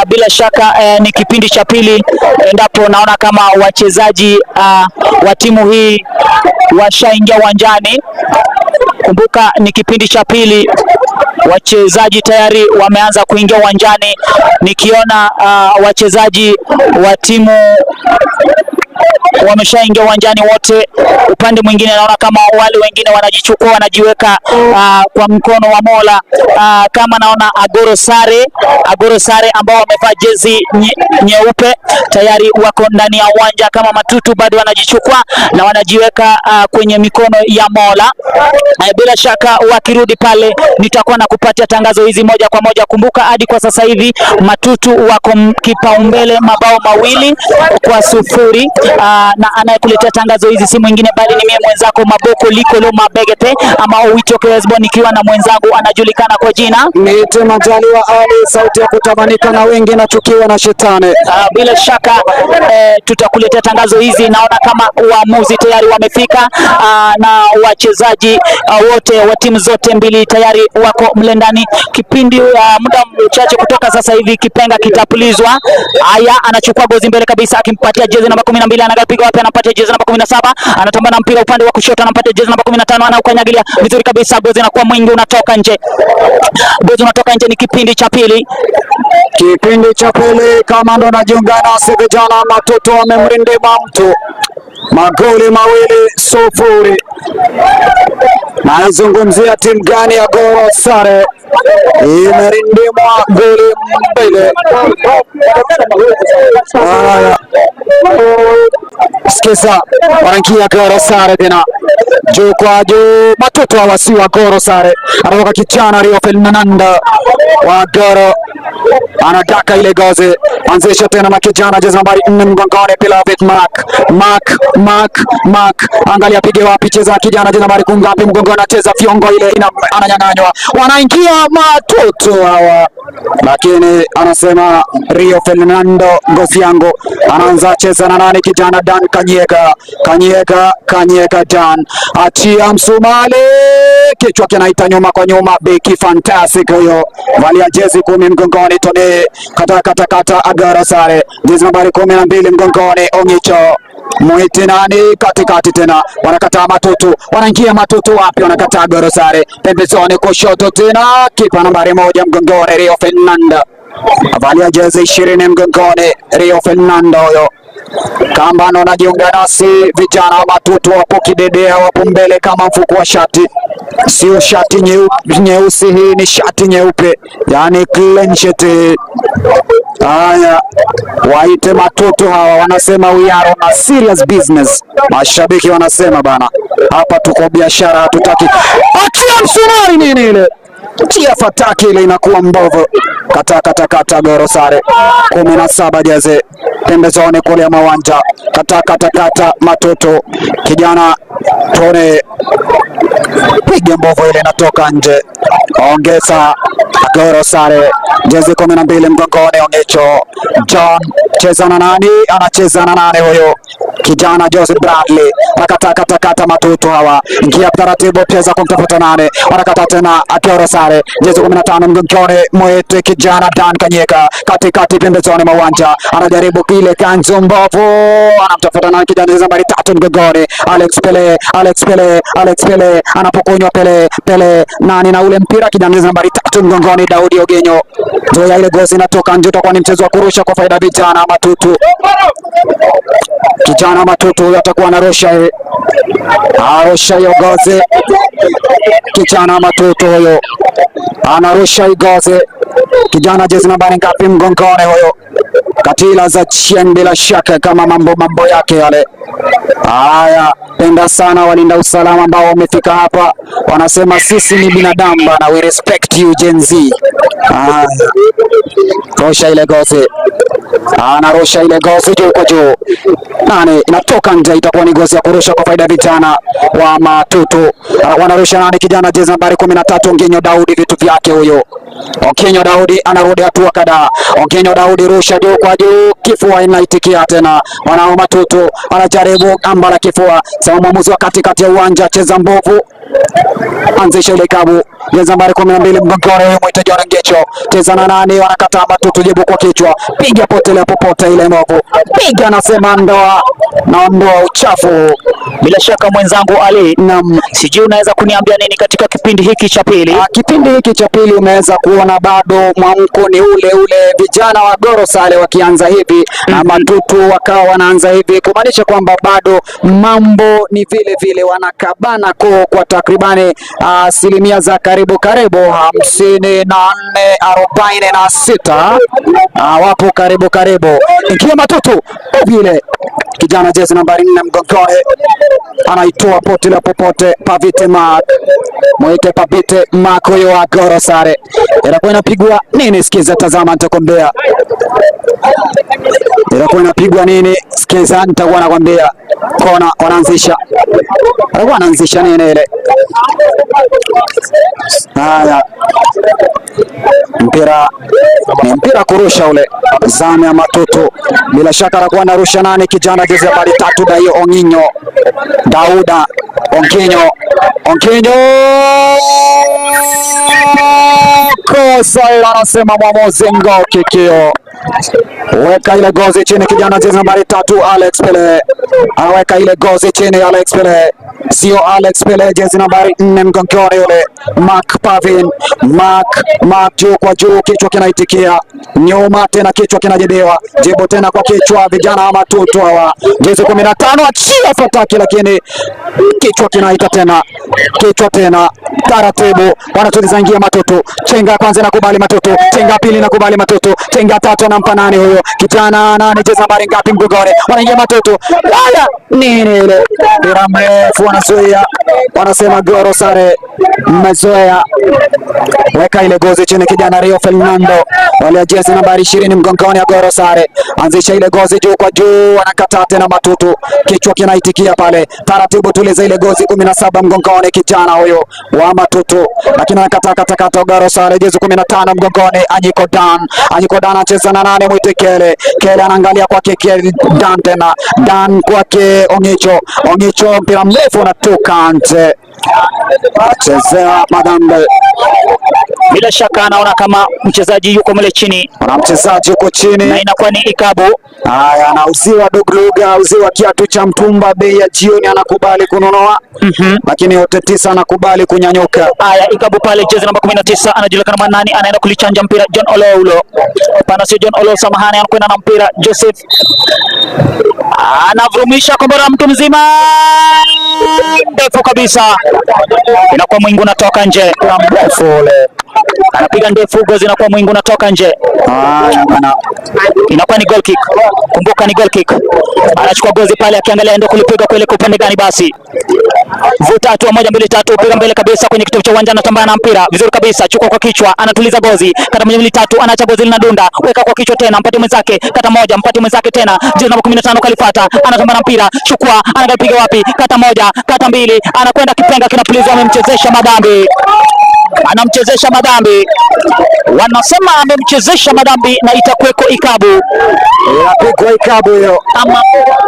Bila shaka ni kipindi cha pili, endapo naona kama wachezaji wa timu hii washaingia uwanjani. Kumbuka ni kipindi cha pili, wachezaji tayari wameanza kuingia uwanjani, nikiona wachezaji wa timu wameshaingia uwanjani wote. Upande mwingine naona kama wale wengine wanajichukua wanajiweka kwa mkono wa Mola. Kama naona Agoro Sare ambao wamevaa jezi nyeupe tayari wako ndani ya uwanja. Kama Matutu bado wanajichukua na wanajiweka kwenye mikono ya Mola. Bila shaka wakirudi pale nitakuwa na kupatia tangazo hizi moja kwa moja. Kumbuka hadi kwa sasa hivi Matutu wako kipaumbele mabao 2-0. Na anayekuletea tangazo hizi si mwingine bali ni mimi mwenzako Maboko Likolo Mabegete ama Owito Kesbo, nikiwa na mwenzangu anajulikana kwa jina Niite Majaliwa Ali, sauti ya kutamanika na wengi nachukiwa na shetani. Bila shaka tutakuletea tangazo hizi. Naona kama waamuzi tayari wamefika, na wachezaji wote wa timu zote mbili tayari wako mle ndani. Kipindi muda mchache kutoka sasa hivi kipenga kitapulizwa. Haya, anachukua gozi mbele kabisa akimpatia jezi namba 12, anapiga wapi? Anampatia jezi namba 17, anatamba na mpira upande wa kushoto, anampatia jezi namba 15, anaukanyagilia vizuri kabisa, gozi inakuwa mwingi, unatoka nje, gozi unatoka nje. Ni kipindi cha pili. Kipindi cha pili, kama ndo najiunga nasi vijana, Matutu wamemrindima mtu magoli 2-0. Naizungumzia timu gani ya Goro Sare imerindimwa goli 2. Haya, sikiza, wanaingia Goro Sare tena juu kwa juu, Matutu hawa si wa Goro Sare, anatoka kijana Rio Ferdinand wa Goro anataka ile gozi, anzisha tena na kijana jezi nambari 4 mgongoni, Beloved Mark Mark Mark Mark, angalia pige wapi, cheza kijana jezi nambari kungapi mgongoni, anacheza fiongo ile ina, ananyang'anywa, wanaingia Matutu hawa, lakini anasema Rio Fernando ngozi yangu, anaanza cheza na nani? Kijana Dan Kanyeka, Kanyeka, Kanyeka Dan, achia Msumali, kichwa kinaita nyuma kwa nyuma, beki fantastic huyo, valia jezi 10 mgongoni, Tony kata kata kata, Agara Sare, jezi nambari 12 mgongoni, Ongicho Mwite nani katikati tena, wanakataa Matutu, wanaingia Matutu wapi? Wanakataa Goro Sare, pembezoni kushoto tena, kipa nambari 1 mgongoni, Rio Fernando, avalia jezi 20 mgongoni, Rio Fernando huyo. Kamba ndo najiunga nasi, vijana wa Matutu wapo kidedea, wapo mbele kama mfuko wa shati, sio shati nyeusi, hii ni shati nyeupe, yani clean sheet. Haya, waite Matutu hawa, wanasema we are on a serious business. Mashabiki wanasema bana, hapa tuko biashara, hatutaki achia msumari nini ile tia fataki ile inakuwa mbovu. Kata kata kata, Goro Sare 17 jeze pembezoni kule ya mawanja. Kata kata kata, Matutu kijana Tone piga mbovu ile inatoka nje, ongeza Goro Sare jezi 12 mgongoni, Ongecho John cheza na nani? Anacheza na nani huyo? Kijana Joseph Bradley anakata kata kata, Matutu hawa ingia taratibu, cheza kumtafuta nane, wanakata tena Agoro Sare jezi 15 mgongoni, Mwete kijana Dan Kanyeka katikati pembezoni mwa uwanja, anajaribu kile kanzu mbovu, anamtafuta nani? Kijana jezi nambari 3 mgongoni, Alex Pele, Alex Pele, Alex Pele anapokonywa Pele, Pele nani na ule mpira, kijana jezi nambari 3 mgongoni, Daudi Ogenyo. Zoya ile gozi inatoka nje, itakuwa ni mchezo wa kurusha kwa faida vijana Matutu. Kijana Matutu huyo atakuwa anarusha, arusha hiyo gozi. Kijana Matutu huyo anarusha igozi. Kijana jezi nambari ngapi mgongoni huyo? Katila za Chieng bila shaka kama mambo mambo yake yale. Haya, penda sana walinda usalama ambao wamefika hapa, wanasema sisi ni binadamu bana, we respect you Gen Z. Haya, rosha ile gozi, anarusha ile gozi juu kwa juu, nani inatoka nje, itakuwa ni gozi ya kurusha kwa faida ya vijana wa Matutu. Wanarusha nani? Kijana jezi nambari 13 Ongenyo Daudi, vitu vyake huyo. Okinyo Daudi anarudi hatua kadhaa. Okinyo Daudi rusha juu kwa juu, kifua inaitikia tena. Wanao Matutu anajaribu amba la kifua. Sema mwamuzi wa katikati ya uwanja, cheza mbovu, anzisha ile kabu. Jezi nambari 12 mgongoni huyo mwite John Ngecho, cheza na nani? Wanakataa Matutu, jibu kwa kichwa, piga potelea popote ile mbovu, piga, anasema ndoa naondoa uchafu. Bila shaka mwenzangu Ali, Naam. sijui unaweza kuniambia nini katika kipindi hiki cha pili? Kipindi hiki cha pili umeweza kuona bado mwamko ni ule ule, vijana wa Goro Sale wakianza hivi na Matutu wakawa wanaanza hivi, kumaanisha kwamba bado mambo ni vile vile, wanakabana koo kwa takribani asilimia za karibu karibu 54, 46, wapo karibu karibu. Ikiwa Matutu vile kijana jezi nambari 4 mgongoni anaitoa pote la popote, Pavite Mark mwite Pavite Mark huyo wa Goro Sare, inakuwa inapigwa nini? Sikiza, tazama, nitakwambia inakuwa inapigwa nini? Sikiza, nitakuwa nakwambia. Kona wanaanzisha, alikuwa anaanzisha nini ile? Haya, mpira ni mpira kurusha ule, zamu ya Matutu bila shaka atakuwa anarusha nani? Kijana jezi nambari 3 Daio Onginyo, Dauda Onginyo, Onginyo, kosa ile, anasema mwamuzi ngo kikio. Weka ile gozi chini, kijana jezi nambari 3 Alex Pele anaweka ile gozi chini. Alex Pele sio Alex Pele, jezi nambari 4 mgongoni yule Mark Pavin, Mark Mark juu kwa juu, kichwa kinaitikia nyuma tena, kichwa kinajibiwa, jibu tena kwa kichwa. Vijana wa Matutu hawa, jezi 15 achia fataki, lakini kichwa kinaita tena, kichwa tena taratibu, wanatuliza ingia Matutu. Chenga kwanza inakubali Matutu, chenga pili inakubali Matutu, chenga tatu anampa nani huyo kijana nani, jezi nambari ngapi mgongoni, wanaingia Matutu. Haya, nini ile mpira mrefu wanazuia, wanasema Goro Sare mmezoea. Weka ile gozi chini, kijana Rio Fernando wale jezi nambari 20 mgongoni ya Goro Sare, anzisha ile gozi juu kwa juu, anakataa tena Matutu, kichwa kinaitikia pale taratibu, tuliza ile gozi 17 mgongoni, kijana huyo wa Matutu, lakini anakataa katakata. Goro Sare jezi 15 mgongoni, Anyiko Dan, Anyiko Dan anacheza na nane, mwite Kele, Kele anaangalia kwake Kele Dan tena Dan kwake Ongicho, Ongicho mpira mrefu unatoka nje, chezea Madambe. Bila shaka anaona kama mchezaji yuko mle chini Kuna mchezaji yuko chini na inakuwa ni ikabu. Haya, anauziwa Dogluga, auziwa kiatu cha mtumba, bei ya jioni, anakubali kununua lakini yote tisa anakubali kunyanyuka. Haya, ikabu pale, jezi namba 19 anajulikana kama nani, anaenda kulichanja mpira John Oloulo. Hapana, sio John Olo, samahani, anakwenda na mpira Joseph, anavurumisha kombora mtu mzima, ndefu kabisa, inakuwa mwingi unatoka nje, Mrefu ule. anapiga ndefu, gozi inakuwa mwingi unatoka nje, Haya bana, inakuwa ni goal kick. Kumbuka ni goal kick. Anachukua gozi pale, akiangalia ndio kulipiga kuelekea upande gani, basi vuta hatua moja mbili tatu, piga mbele kabisa kwenye kitovu cha uwanja, anatambana na mpira vizuri kabisa, chukua kwa kichwa, anatuliza gozi, kata moja mbili tatu, anaacha gozi linadunda, weka kwa kichwa tena, mpate mwenzake, kata moja, mpate mwenzake tena, jezi namba 15 kalifata, anatambana na mpira, chukua, anapiga wapi, kata moja, kata mbili, anakwenda kipenga, kinapulizwa, amemchezesha madhambi, anamchezesha madhambi, wanasema amemchezesha madhambi na itakuweko ikabu inapigwa ikabu hiyo, ama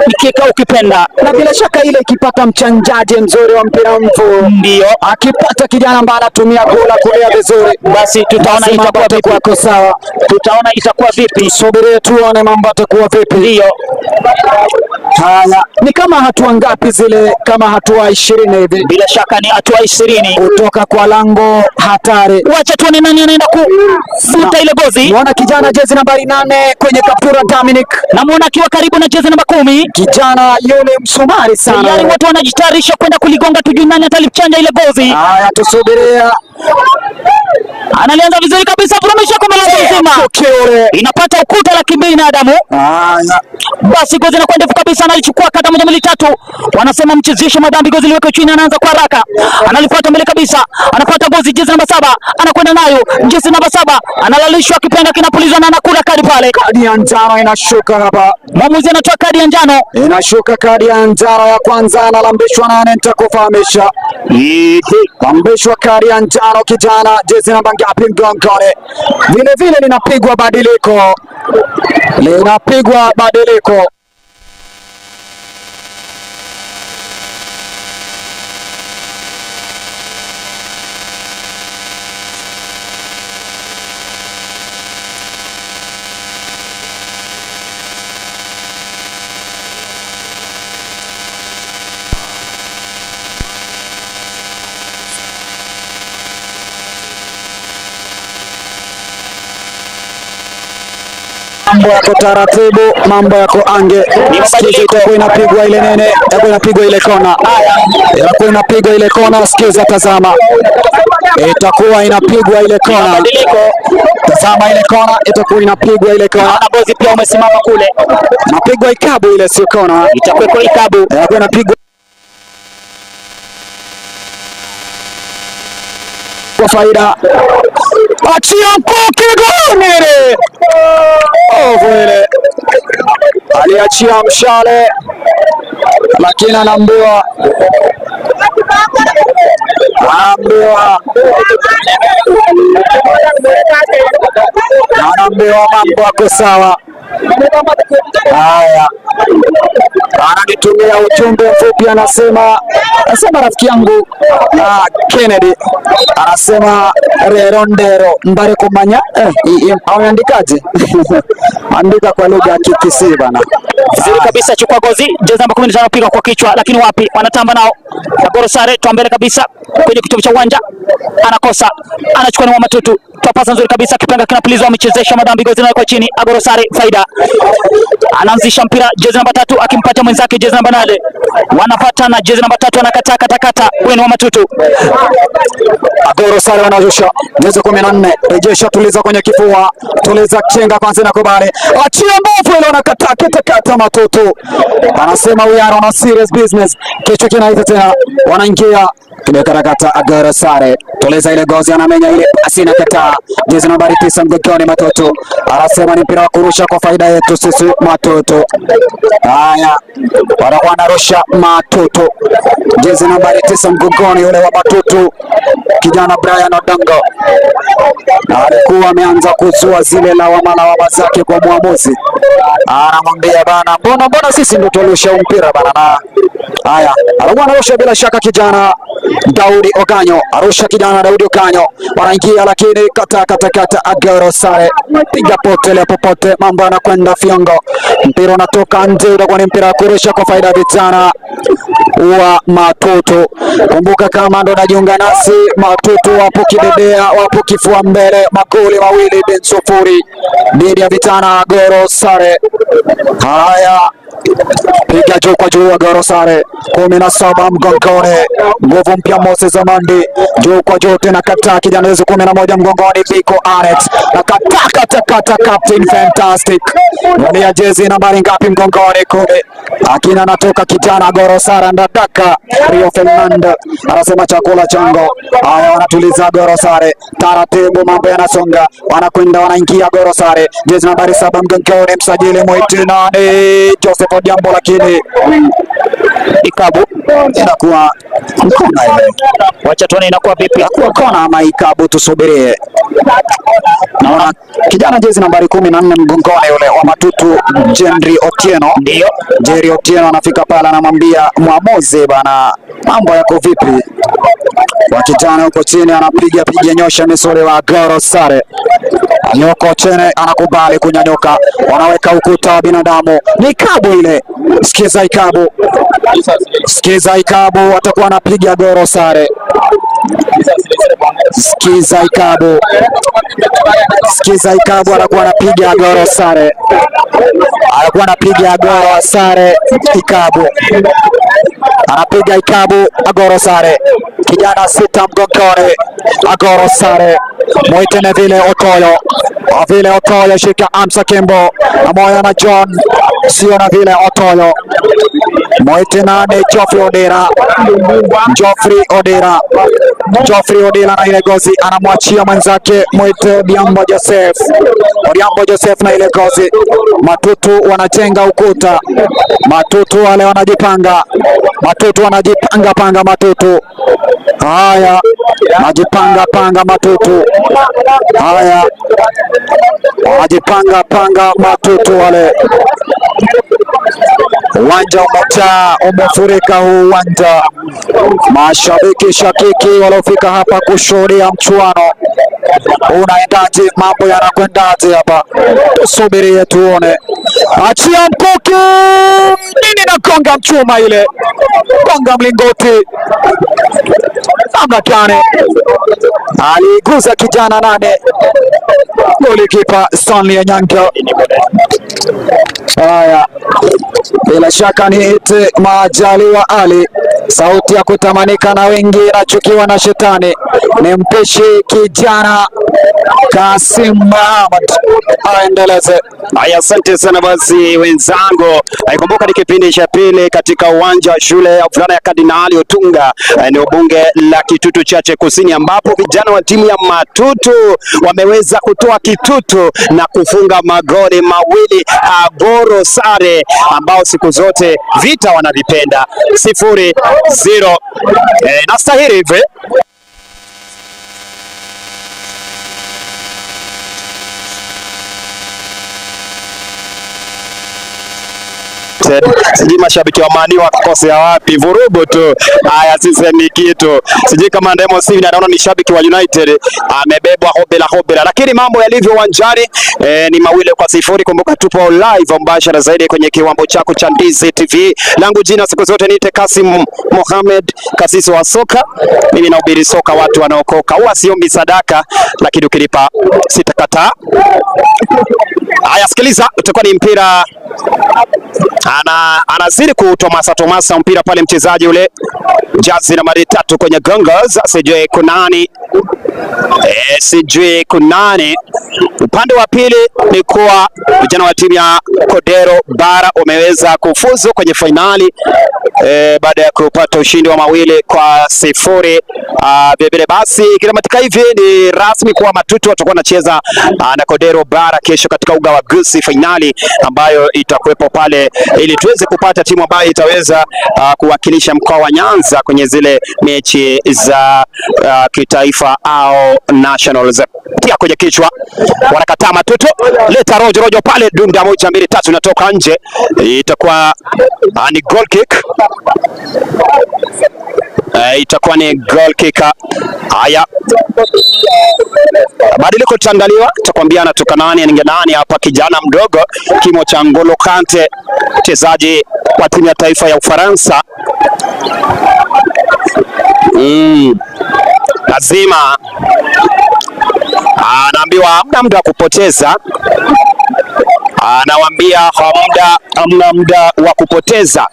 mikeka ukipenda, na bila shaka ile ikipata mchanjaji mzuri wa mpira mfu, ndio akipata kijana ambaye anatumia gola kulia vizuri, basi tutaona basi mambo itakuwa vipi, atakuwa yako sawa. tutaona itakuwa vipi. Subirie tuone mambo atakuwa vipi. Ndio Haya, ni kama hatua ngapi zile? Kama hatua 20 hivi bila shaka ni hatua 20. kutoka kwa lango hatari. Wacha tuone nani anaenda kufuta ile gozi. Muona kijana jezi nambari 8 kwenye kaptura Dominic, Namuona akiwa karibu na jezi namba 10. kijana yule msumari sana. Tayari watu wanajitayarisha kwenda kuligonga, tujui nani atalichanja ile gozi. Haya, tusubiria Analianza vizuri kabisa, vurumisha kwa mlango. nyuma, inapata ukuta la kibinadamu. Basi gozi inakuwa ndefu kabisa, analichukua kata moja mbili tatu, wanasema mchezeshe madhambi, gozi liweke chini, anaanza kwa haraka, analifuata mbele kabisa, anafuata gozi, jezi namba 7 anakwenda nayo, jezi namba 7 analalishwa, kipenga kinapulizwa na anakula kadi pale. Kadi ya njano inashuka hapa, mwamuzi anatoa kadi ya njano, inashuka kadi ya njano ya kwanza, analambishwa nane, nitakufahamisha lambishwa kadi ya njano kijana, jezi namba ngapi mgongoni? Vile vile linapigwa badiliko, linapigwa badiliko. Mambo yako taratibu, mambo yako ange. Sikiza, itakuwa inapigwa ile nene, itakuwa inapigwa ile kona, itakuwa inapigwa ile kona. Sikiza, tazama, itakuwa inapigwa ile kona, tazama ile kona, itakuwa inapigwa ile kona. Naona bozi pia umesimama kule, napigwa ikabu ile, sio kona, itakuwa ikabu, itakuwa inapigwa kwa faida. Achia mkuki goli ovu ile, aliachia mshale lakini anaambiwa anaambiwa mambo yako sawa. Haya, ananitumia ujumbe mfupi, anasema rafiki yangu Kennedy anasema rerondero mbare kumanya ameandikaje? Andika kwa lugha ya Kikisii bana. Vizuri kabisa, chukua gozi, jezi namba 15 piga kwa kichwa, lakini wapi, wanatamba nao. Agoro Sare toa mbele kabisa kwenye kitovu cha uwanja, anakosa, anachukua ni wa Matutu, toa pasa nzuri kabisa, kipenga kinapulizwa, amechezesha madhambi, gozi nayo kwa chini. Agoro Sare faida, anaanzisha mpira, jezi namba 3 akimpatia mwenzake jezi namba 8, wanapatana, jezi namba 3 anakataa katakata, huyu ni wa Matutu. Agoro Sare wanarusha jezi 14, rejesha, tuliza kwenye kifua, tuliza chenga kwanza na kubali, achia mbovu ile, anakataa katakata Matutu anasema we are on a serious business. Kichwa kinaita tena, wanaingia kimekarakata. Agoro Sare tuliza ile gozi, anamenya ile pasi na kataa. Jezi nambari 9 mgongoni Matutu anasema ni mpira wa kurusha kwa faida yetu sisi Matutu. Haya, wanarusha Matutu, jezi nambari 9 mgongoni yule wa Matutu, kijana Brian Odongo alikuwa ameanza kuzua zile lawama zake kwa mwamuzi, anamwambia bana, mbona sisi ndio tulisha mpira bana. Na haya, alikuwa anarusha bila shaka kijana Daudi Oganyo, arusha kijana Daudi Oganyo, wanaingia lakini kata kata kata. Agoro Sare piga pote popote, mambo yanakwenda fiongo, mpira unatoka nje, utakuwa ni mpira wa kurusha kwa faida ya vijana wa Matutu. Kumbuka kama ndo najiunga nasi, Matutu wapo kidedea, wapo kifua mbele, magoli 2-0 dhidi ya vijana Agoro Sare. Haya, piga juu kwa juu Agoro Sare, 17 mgongoni, nguvu mpya Moses Amandi, juu kwa juu tena, kata kijana Yesu 11 mgongoni, Biko Alex na kata kata kata, Captain Fantastic nia jezi nambari ngapi mgongoni? 10. Akina anatoka kijana Agoro Sare ndadaka Rio Fernando anasema chakula chango. Haya, wanatuliza Agoro Sare taratibu, mambo yanasonga, wanakwenda wanaingia Agoro Sare, jezi nambari 7 mgongoni, msajili mwiti nani? Joseph Odhiambo, lakini ikabu inakuwa kona ile. Wacha tuone inakuwa vipi, inakuwa kona ama ikabu, tusubirie. Naona kijana jezi nambari 14 mgongoni yule wa Matutu, Jerry Otieno. Ndio Jerry Otieno anafika pale, anamwambia mwamuzi bana, mambo yako vipi? Wa kijana huko chini anapiga piga nyosha misuli wa Agoro Sare yuko chini, anakubali kunyanyuka, wanaweka ukuta wa binadamu, ni ikabu ile. Sikiza ikabu, sikiza ikabu, atakuwa anapiga Agoro Sare. Sikiza ikabu, sikiza ikabu, anakuwa anapiga Agoro Sare, anakuwa anapiga Agoro Sare ikabu, anapiga ikabu Agoro Sare, kijana 6 mgongoni Agoro Sare, mwite vile Otoyo. Kwa vile Otoyo shika Amsa Kembo pamoja na John, sio na vile Otoyo mwite nane Geoffrey Odera, Geoffrey Odera, Geoffrey Odera na ile gozi anamwachia mwenzake mwite Odhiambo Joseph, Odhiambo Joseph na ile gozi. Matutu wanajenga ukuta, Matutu wale wanajipanga, Matutu wanajipanga panga, Matutu haya najipanga panga, Matutu haya wanajipanga panga, Matutu wale. Uwanja umejaa, umefurika huu uwanja, mashabiki shakiki waliofika hapa kushuhudia mchuano unaendaje, mambo yanakwendaje hapa, tusubirie tuone. Achia mkuki nini, nagonga mchuma ile, gonga mlingoti namna gani aligusa kijana nane, golikipa Stanley Onyango. Haya, bila shaka ni ite Majaliwa Ali, sauti ya kutamanika na wengi, inachukiwa na shetani. Ni mpishi kijana Kasim Muhammad aendeleze. Haya, asante sana basi wenzangu. Aikumbuka ni kipindi cha pili katika uwanja wa shule ya wavulana ya Kardinali Otunga, eneo bunge la Kitutu Chache Kusini, ambapo vijana wa timu ya Matutu wameweza kutoa kitutu na kufunga magoli mawili Agoro sare, ambao siku zote vita wanavipenda. 0-0. Nastahili hivi. Sijui mashabiki wa Mani wakakosea wapi, vurugu tu. Haya, sisemi kitu. Sijui kama Ndemo Steven anaona ni shabiki wa United amebebwa hobela hobela, lakini mambo yalivyo uwanjani ni 2-0. Kumbuka tupo live mbashara zaidi kwenye kiwambo chako cha Ndizi TV. Langu jina siku zote niite Kasim Mohamed, kasisi wa soka. Mimi nahubiri soka, watu wanaokoka. Huwa siombi sadaka, lakini ukilipa sitakataa. Haya, sikiliza, utakuwa ni mpira anazidi kutomasa tomasa mpira pale, mchezaji ule jazi nambari 3 kwenye gongos, sijui kunani sijui kunani. Upande wa pili ni kuwa vijana wa timu ya Kodero Bara wameweza kufuzu kwenye fainali baada ya kupata ushindi wa 2-0. Vilevile basi ikitamatika hivi ni rasmi kuwa Matutu watakuwa wanacheza na Kodero Bara kesho katika uga wa Gusii, fainali ambayo itakuwepo pale ili tuweze kupata timu ambayo itaweza kuwakilisha mkoa wa Nyanza kwenye zile mechi za kitaifa au nationals. Tia kwenye kichwa, wanakataa Matutu, leta rojo rojo pale, dunda 1 2 3, inatoka nje, itakuwa ni goal kick. Itakuwa ni goal kick. Haya, badiliko tutaangaliwa, tutakwambia anatoka nani anaingia nani hapa. Kijana mdogo kimo cha N'Golo Kante, mchezaji wa timu ya taifa ya Ufaransa. Lazima anaambiwa hamna muda wa kupoteza, anawaambia hamna muda wa kupoteza.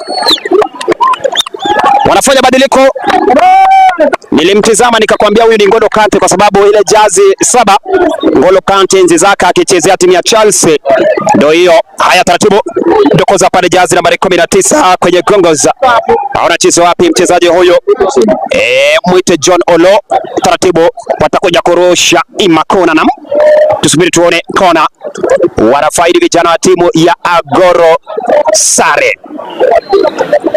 Wanafanya badiliko. Nilimtizama nikakwambia huyu ni N'Golo Kante kwa sababu ile jazi 7 N'Golo Kante enzi zake akichezea timu ya Chelsea ndio hiyo. Haya, taratibu dokoza pale jazi nambari 19 kwenye gongoza. Haona chezo wapi mchezaji huyo? Mwite John Olo. Taratibu watakuja kurusha ima kona, na tusubiri tuone kona. Wanafaidi vijana wa timu ya Agoro sare.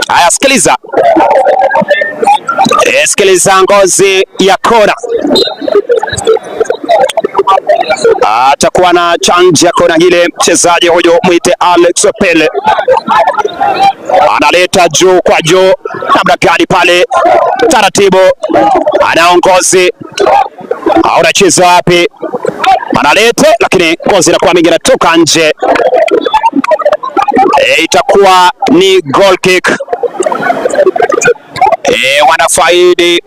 Haya, sikiliza. Sikiliza ngozi ya kona. Atakuwa na chance ya kona ile, mchezaji huyo mwite Alex Pele analeta juu kwa juu, namna gani pale, taratibu anaongozi, anacheza wapi, analete, lakini ngozi inakuwa mingi, inatoka nje. Itakuwa ni goal kick. Wanafaidi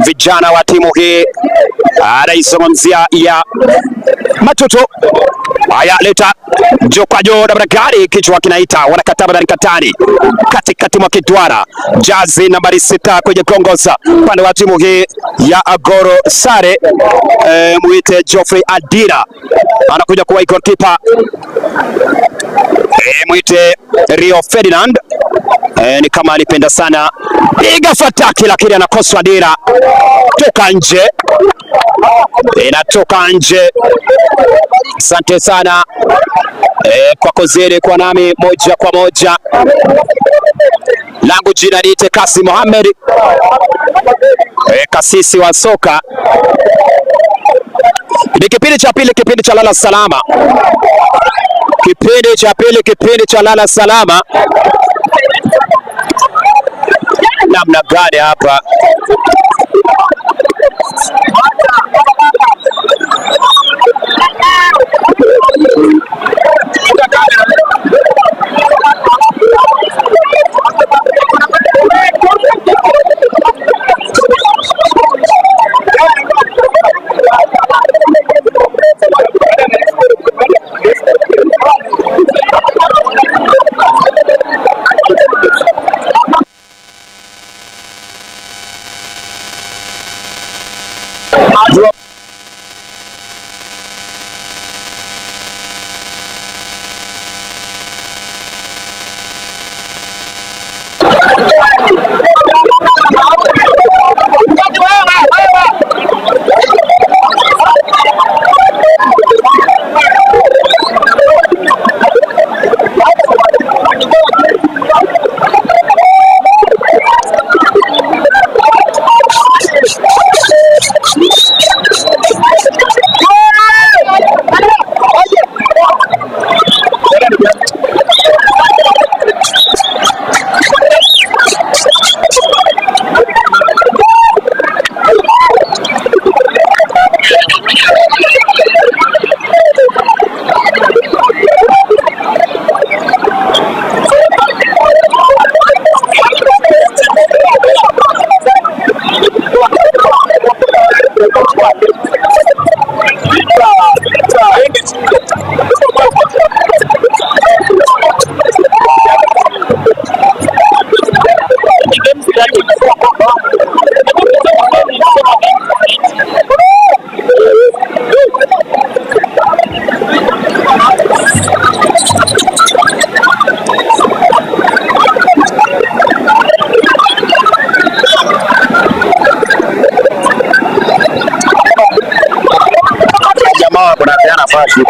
vijana wa timu hii, anaizungumzia ya Matutu. Haya, leta Jokwajo namna gani, kichwa kinaita, wanakataa badani katani katikati mwa kidwara, jazi nambari 6 kwenye kongosa upande wa timu hii ya Agoro Sare, muite Geoffrey Adira anakuja kuwa goalkeeper, muite Rio Ferdinand, ni kama alipenda sana piga fataki, lakini anakoswa dira toka nje, inatoka nje. Asante sana kwa kuzidi kwa nami moja kwa moja. Langu jina niite Kasi Mohamed, kasisi wa soka. Ni kipindi cha pili, kipindi cha lala salama, kipindi cha pili, kipindi cha lala salama. Namna gani hapa Jamaa wanapeana nafasi.